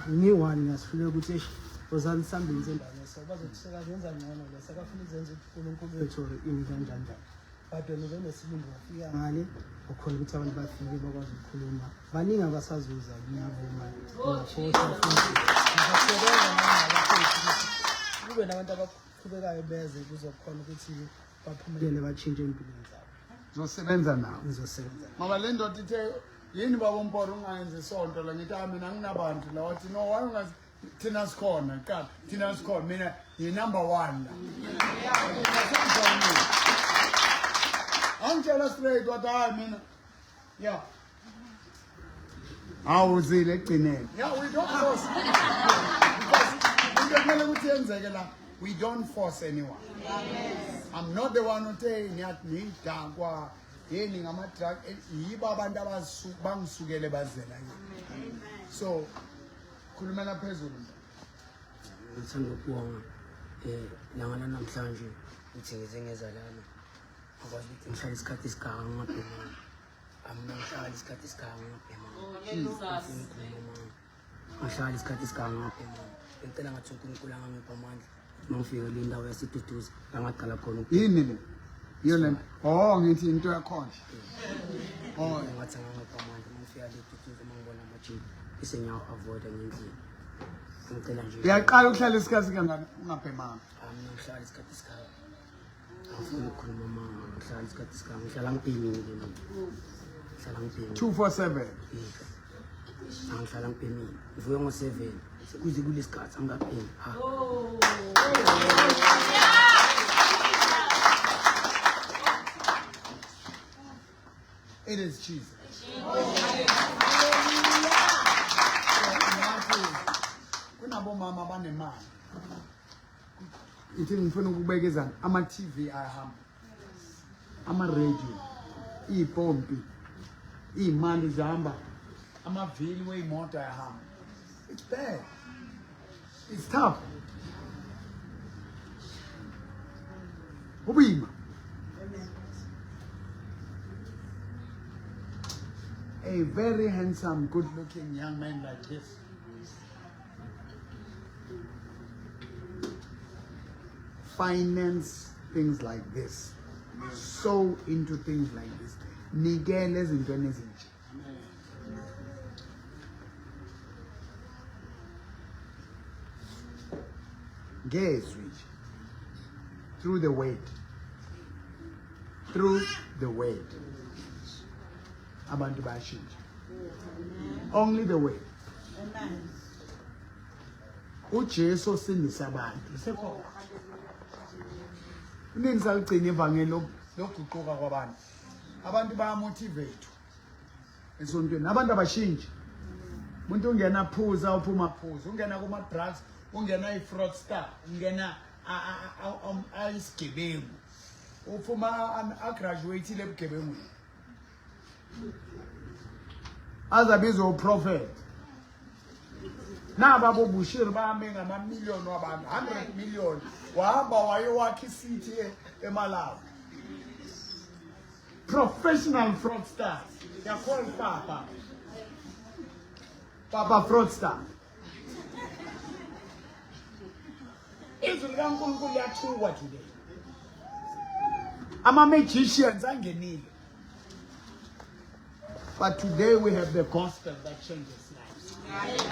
ngiyi-one ngiyasihluleka ukuthi eish wozani sihambeni endaweni eso bazothi sekazenza ngcono lo sekafuna ukuzenza uNkulunkulu wethu or ini kanjani njani but wena ube nesibindi wafika ngale wakhona ukuthi abantu bafike bakwazi ukukhuluma baningi abasazuza ngiyavuma ngiyafosa futhi ngizasebenza nami ukuthi kube nabantu abaqhubekayo beze kuzokhona ukuthi baphumelele batshintshe empilweni zabo. Uzosebenza nawo? Ngizosebenza. Ngoba le ndoda ithe yini baba uMporo ungayenzi isonto la, ngithi ah mina nginabantu la, wathi no, why ungazi thina sikhona qala thina sikhona mina yi-number one la. Mina angitshela straight wathi hayi mina yeah awuzile ekugcineni. Yeah, we don't force because into ekumele ukuthi yenzeke la, we don't force anyone. I'm not the one uthe niyidakwa. Yini ngama-drug, yibo abantu bangisukele bazela kimi. So khulumela phezulu mntwana. Ngithanda ukubonga langa lanamhlanje ukuthi ngize ngeza lana. Ngakwazi ukuthi ngihlale isikhathi esigaka ngingabhemanga. Amina ngihlala isikhathi esigaka ngingabhemanga. Ngihlala isikhathi esigaka ngingabhemanga. Ngicela ngathi uNkulunkulu angangipha amandla. Uma ngifika kule ndawo yaseDuduza la ngaqala khona ukubhema. Yini le? Yiyo le nto. Oh, ngithi into yakhona. Oh, ngathi angangipha amandla uma ngifika le Duduza, uma ngibona amajini bese ngiyawa-avoida ngendlela. Ngicela nje. Uyaqala ukuhlala isikhathi kangaka ungabhemanga? Mina ngihlala isikhathi esigaka. Angifuni ukukhuluma amanga, ngihlala isikhathi esigaka. Ngihlala ngibhemile mina. Ngihlala ngibhemile. 247. Yes. Angihlala ngibhemile. Ngivuke ngo-7. Sekuze kulesikhathi angikabhemi. Ha. It is Jesus. Ngathi kunabomama abanemali. Ithi ngifuna ukubeka izandla, ama-TV ayahamba, ama-radio, iy'pompi, iy'mali zihamba, amavili wey'moto ayahamba. It's bad. It's tough. Kubima. A very handsome, good-looking young man like this. Finance things like this. So into things like this. Nikele ezintweni ezinje. Ngezwi nje. Through the word. Through the word. Abantu bayashintsha. Only the word. uJesu osindisa abantu. Sekhona. Iningi saligcina ivangeli lokuguquka kwabantu. Abantu bayamotivate esontweni. Abantu abashintshi. Umuntu ungena phuza uphuma phuza, ungena kuma drugs, ungena i-fraudster, ungena ayisigebengu. Uphuma agraduate ebugebengwini. Azabizwa uProphet. Naba boBushiri bame ngamamiliyoni wabantu, 100 million. Wahamba wayowakha icity eMalawi. Professional fraudsters. They are called Papa. Papa fraudster. Izwi likaNkulunkulu liyathukwa today. Ama-magicians angenile. But today we have the gospel that changes lives.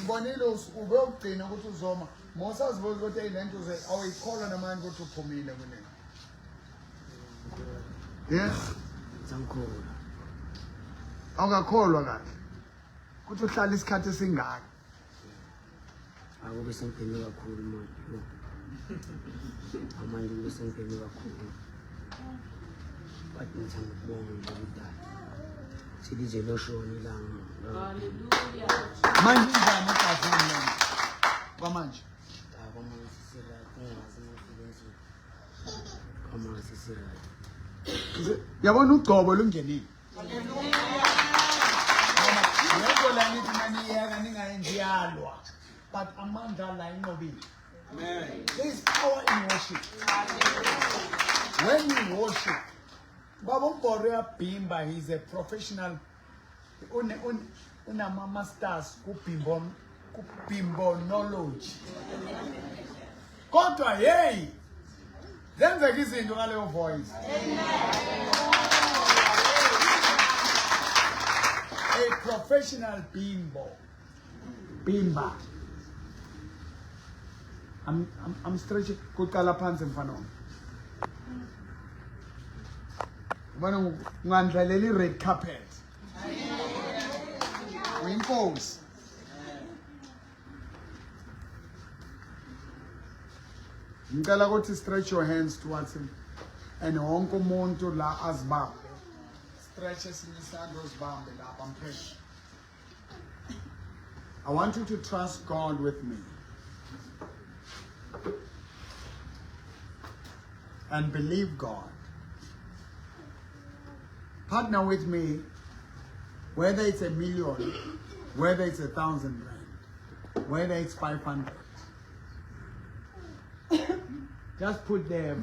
Ngibonile ube ukugcina ukuthi uzoma. Mosazibuza ukuthi hey lento uze awuyikholwa namanje ukuthi uphumile kulena. Yes. Ngikholwa. Awukakholwa kahle. Kuthi uhlala isikhathi esingaka. Akube sengibheme kakhulu manje. Amanje kube sengibheme kakhulu. But ngithanda ukubonga nje kudala. Silize loshona ilanga. Hallelujah. Manje injani egazini lena? Kwamanje. Cha kwamanje sisi-right, ngingazi ngifike endlini. Kwamanje sisi-right. Yabona ugcobo lungenile. Yebo la ngithi maniyeka ningayenzi yalwa. But amandla la inqobile. Amen. There is power in worship. When you worship, Baba uMboro uyabhimba, he's a professional. Unama masters kubhimbo kubhimbonology. Kodwa hey, zenzeka izinto ngaleyo voice. A professional bimbo. Bimba. I'm stretching kuqala phansi mfana wami. Ubona ungandlalela i-red carpet. Uyinkosi. Ngicela ukuthi stretch your hands towards him. And wonke umuntu la azibambe. Stretch esinye isandla uzibambe lapha I'm praying. I want you to trust God with me. And believe God. Partner with me, whether it's 1 million, whether it's 1,000 rand, whether it's 500. Just put their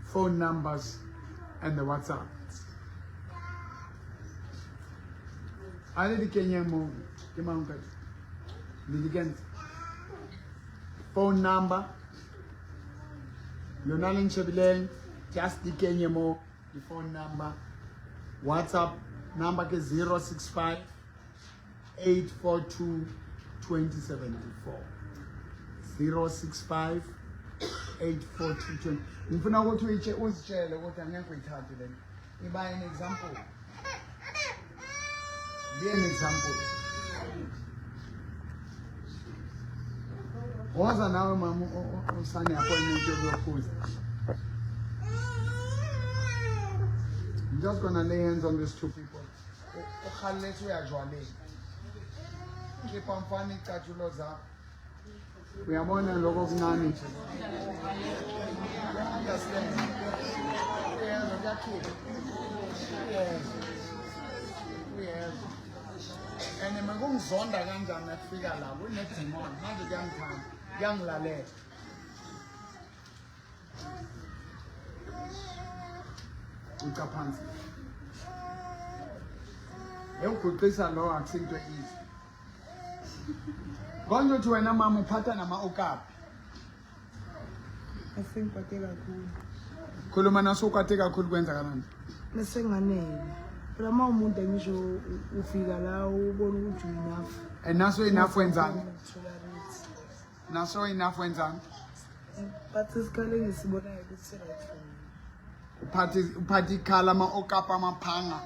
phone numbers and the WhatsApp. A le di kenyeng mo ke mang ka le di kentse phone number lona le ntšhebileng, just di kenye mo di phone number. WhatsApp number ke 065 842 2074, 065 842. Ngifuna ukuthi uyitshe uzitshele ukuthi angeke uyithathe lento. Iba an example, be an example. Woza nawe mama, usane appointment yokuyophuza. I'm just gonna lay hands on these two people. Ukhallethe uyajwaleni. Khipha mfana icathulo zakho. Uyabona lokho okuncane nje. Understand. Uyezwa, kuyakhipha. Uyezwa. Uyezwa. And mekungizonda kanjani nakufika la kune-demon manje kuyangithanda, kuyangilalela. Uca phansi. Ewuguqisa lo akusinto easy. Konje uthi wena mama uphatha nama-okapi. Asengikwate kakhulu. Khuluma naso, ukwate kakhulu, kwenzakalani? Mesenganele phela, uma umuntu angisho ufika la ubona ukuthi u-enough. And naso enough wenzani? Tolerate. Naso enough wenzani? But isikhalo engisibonayo ukuthi right for me. Uphathe ikhala ama-okapi amaphanga.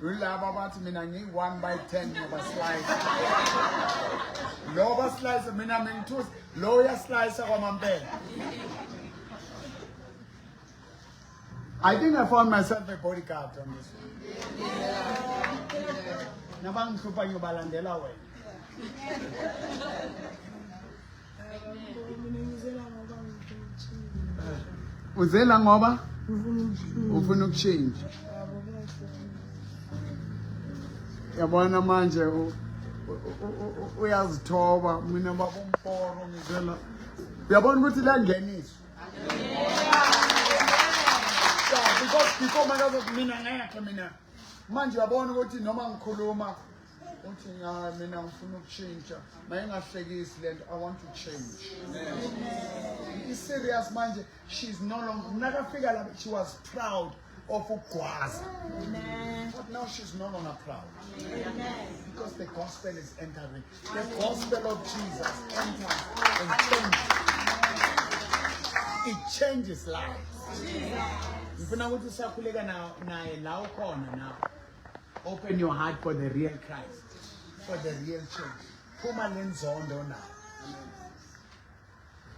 Yilaba abathi mina ngiyi-1 by 10 ngoba slice. Lo ba slice mina mengithusi lo uyaslice kwamampela. I think I found myself a bodyguard on this one. Nabangihlupha ngiyobalandela wena. Mina ngizela ngoba ngifuna ukutshintsha. Uzela ngoba Ngifuna ukutshintsha. Ufuna ukushintsha. Yabo, ngiyafuna. Yabona manje uyazithoba, mina baba umporo ngizela. Uyabona ukuthi langeniswa. Yeah, because before makazothi mina ngekho mina. Manje uyabona ukuthi noma ngikhuluma uthi nga mina ngifuna ukushintsha. Mayingahlekisi lento, I want to change. Is serious manje, she's no longer, nakafika la she was proud of ukugwaza. But now she's no longer proud. Because the gospel is entering. The gospel of Jesus enters and changes. It changes lives. Ngifuna ukuthi usakhuleka naye la ukhona now. Open your heart for the real Christ, for the real change. Phuma le nzondo onayo.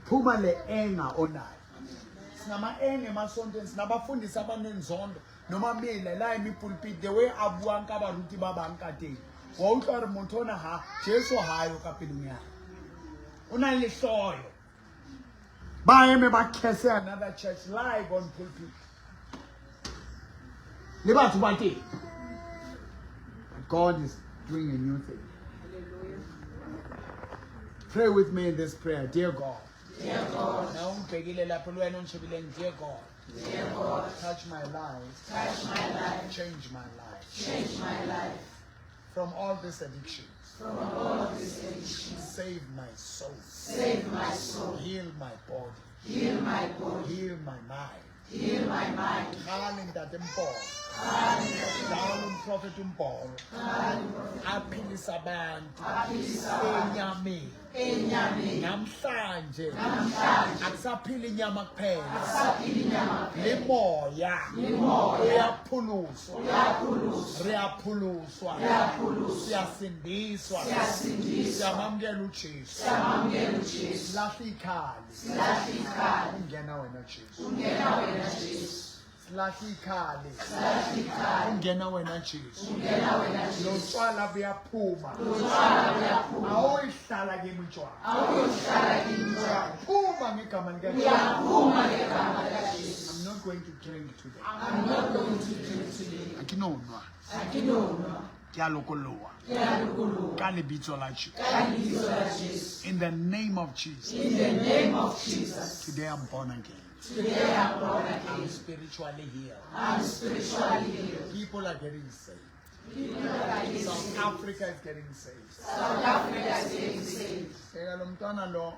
Phuma le anger onayo. Sinama-anger emasontweni, sinabafundisi abanenzondo noma mile la emipulpit, the way a buang ka baruti ba bang ka teng, wa utlwa gore motho ona ha Jesu hayo ka pelong ya hae. O na le lehloyo, ba eme ba curse another church live on pulpit le batho ba teng. But God is doing a new thing. Pray with me in this prayer. Dear God. Dear God. Now ungibhekile lapho wena ongishebile, dear God. Dear God. Touch my life. Touch my life. Change my life. Change my life. From all these addictions. From all these addictions. Save my soul. Save my soul. Heal my body. Heal my body. Heal my mind. Heal my mind. Kgale ntate Mpolo. Dala umprofeti uMpolo. Aphilisa abantu. Enyameni. Enyameni. Namhlanje. Namhlanje. Akusaphili inyama kuphela. Akusaphili inyama kuphela. Limoya. Limoya. Uyaphuluswa. Uyaphuluswa. Riyaphuluswa. Riyaphuluswa. Siyasindiswa. Siyasindiswa. Siyamamukela uJesu. Siyamamukela uJesu. Silahla ikhali. Silahla ikhali. Ungena wena Jesu. Ungena wena Jesu. Silahla ikhali. Silahla ikhali. Ungena wena Jesu. Ungena wena Jesu. Lotshwala buyaphuma. Lotshwala buyaphuma. Awuyihlala kimi utshwala. Awuyohlala kimi utshwala. Uyaphuma ngegama likaJesu. Uyaphuma ngegama likaJesu. I'm not going to drink today. I'm not going to drink today. Ha ke no nwa. Ha ke no nwa. Ke a lokoloha. Ke a lokoloha. Ka lebitso la Jesu. Ka lebitso la Jesu. In the name of Jesus. In the name of Jesus. Today I'm born again. Today I'm born again. I'm spiritually healed. I'm spiritually healed. People are getting saved. People are getting South saved. Africa is getting saved. South Africa is getting saved. Eka lo mntwana lo,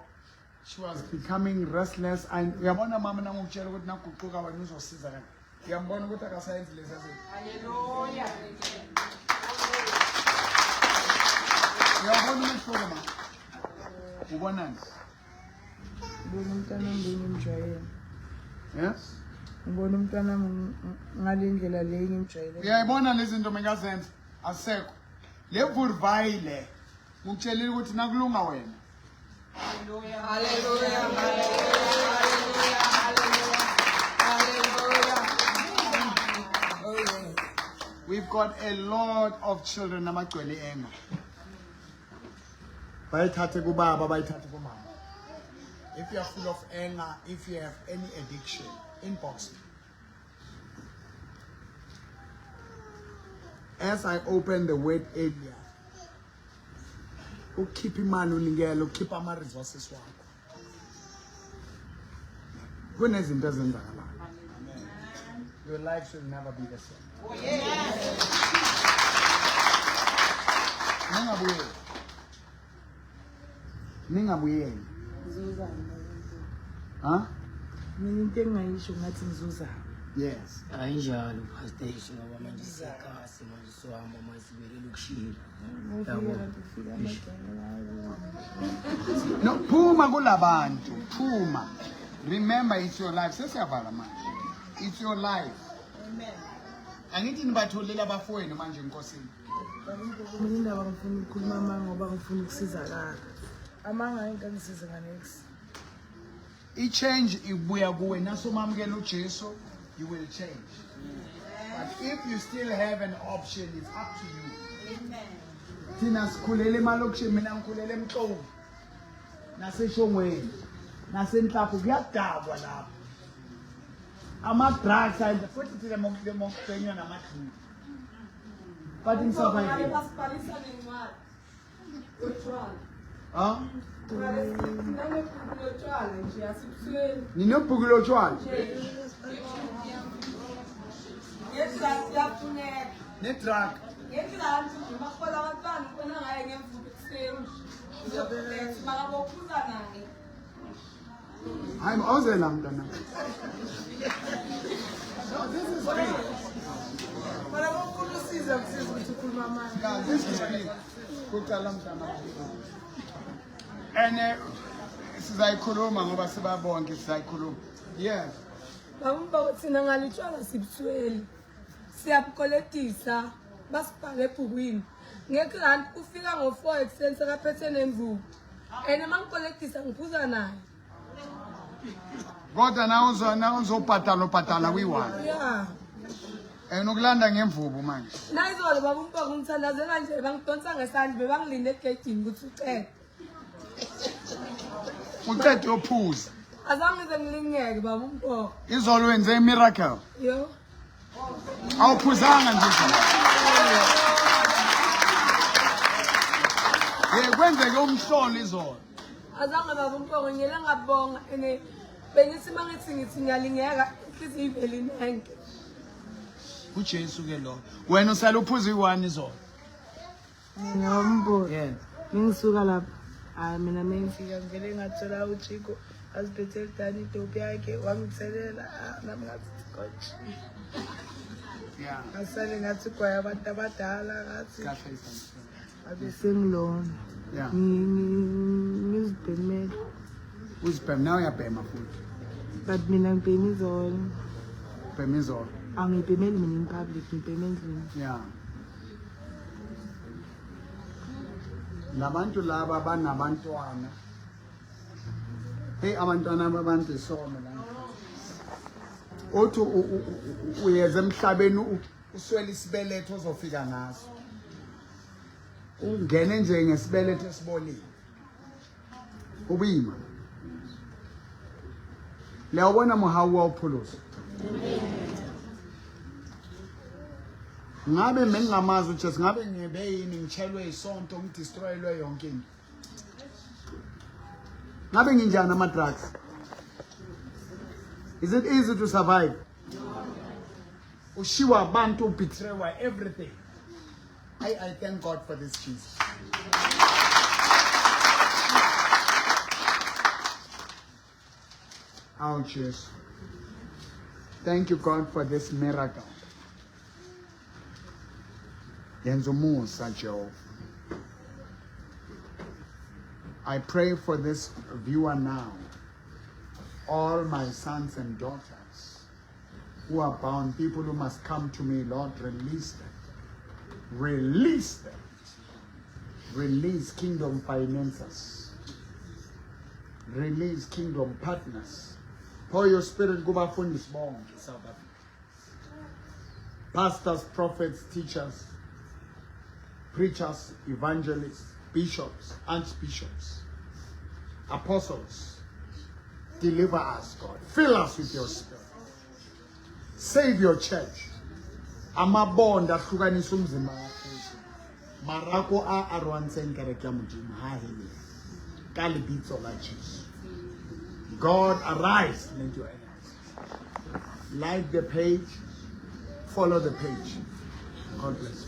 she was becoming restless and uyabona mama nangokutshela ukuthi naguquka wena uzosiza kanje. Uyambona ukuthi akasayenzi lezi zinto. Hallelujah. Uyabona umehluko ma? Ubonani? Ngibona umntwana wami bengimjwayele. Yes? Ngibona umntwana wami ngale ndlela le engimjwayele. Uyayibona lezi zinto mengazenza asekho. Le vurvayi le ngikutshelile ukuthi nakulunga wena. Hallelujah. Hallelujah. Hallelujah. Hallelujah. Hallelujah. Oh yes. We've got a lot of children abagcwele enga. Bayithathe kubaba, bayithathe kumama. If you are full of anger, if you have any addiction, inbox me. As I opened the word earlier, ukhipha imali unikele, ukhipha ama-resources wakho. Kunezinto ezenzakalayo. Your life should never be the same. Ningabuyeli. Ningabuyeli. Ngizozama. Huh? Mina into engingayisho ngathi ngizozama. Yes. Ayinjalo pastor Eish, ngoba manje siyakasi manje sohamba manje sibuyele elokishini. Yabo. Ufika amagenge lawo. No, phuma kulabantu, phuma. Remember it's your life. Sesiyavala manje. It's your life. Amen. Angithi nibatholile abafowenu manje enkosini. Mina indaba ngifuna ukukhuluma amanga ngoba ngifuna ukusizakala. Amanga angeke angisize nga-next. I-change ibuya kuwe nasomamukela uJesu, you will change. But if you still have an option, it's up to you. Thina sikhulele emalokishini, mina ngikhulele eMxovu. Naseshongweni, nasenhlapho kuyadakwa lapho. Ama-drugs ayenza futhi thina mokubhenywa nama-drink. But ngisurvive. Basibhalisa nencwadi yotshwala. Huh? Sinanebhuku lotshwala nje asibusweni. Ninebhuku lotshwala? Nge-drugs iyafuneka. Ne-drug. Nge-drugs nje makuhola abantwana ubona ngaye ngemvubu ekuseni. Uzokuletha makabophuza naye. Hayi, awuze la mntana. No, this is real. Bona bofuna usiza kusiza ukuthi ukhuluma amanga. Yeah, this is real. Kuqala mntana. And sizayikhuluma ngoba sibabonke sizayikhuluma. Yes. Baba thina ngalitshwala sibusweli. Siyabukoletisa basibhale ebhukwini. Nge-grant ufika ngo-4 ekuseni sekaphethe nemvubu. And uma ngikoletisa ngiphuza naye. Kodwa na na uzobhadala ubhadala kwi-one. Yeah. And ukulanda ngemvubu manje. Nayizolo baba uMpoko ngithandazela nje bangidonsa ngesandla bebangilinde egedini ukuthi uqede. Uqede uyophuza. Azange ngize ngilingeke baba uMpoko. Izolo wenze i-miracle. Yo. Awuphuzanga nje izolo. Ye kwenzeke umhlolo izolo. Azange baba uMpoko ngiyele ngabonga ene bengithi mangithi ngithi ngiyalingeka inhliziyo ivele inenge. uJesu ke lo. Wena usale uphuza i-one izolo. Ngiyambuza. Yeah. Mengisuka lapha. Hayi mina mengifika ngivele ngathola uChiko aziphethe lidani idopi yakhe wangithelela ah, nami ngathi coach. Yeah. Ngasale ngathi gwaya abantu abadala ngathi Kahle isandla. abe sengilona. Yeah. Ngizibhemele. Uzibhema nawe uyabhema futhi. But mina ngibhema izolo. Ubhema izolo. Angibhemeli mina in public, ngibhema endlini. Yeah. Labantu laba banabantwana. Hey abantwana babantu isono la. Uthi uyeza emhlabeni uswele isibeletho ozofika ngaso. Ungene nje ngesibeletho esibolile. Ubuyima. Liyawubona muhawu wawuphulusa. Ngabe mengingamazi uJesu ngabe ngibe yini ngitshelwe isonto ngidestroyelwe yonke into. Ngabe nginjani ama drugs? Is it easy to survive? Ushiwa abantu betraywa everything. I thank God for this Jesus. Oh, Jesus. Thank you, God, for this miracle. Yenza umusa, Jehova. I pray for this viewer now, all my sons and daughters who are bound, people who must come to me, Lord, release them. Release them. Release kingdom finances. Release kingdom partners. Pour your spirit kubafundisi bonke South Africa. Pastors, prophets, teachers, preachers, evangelists, bishops, archbishops, apostles. Deliver us, God. Fill us with your spirit. Save your church. Amabonda ahlukanisa umzimba kaKristu. Marako a arwantseng kereke ya Modimo ha hele. Ka lebitso la Jesu. God, arise, let your enemies. Like the page, follow the page. God bless you.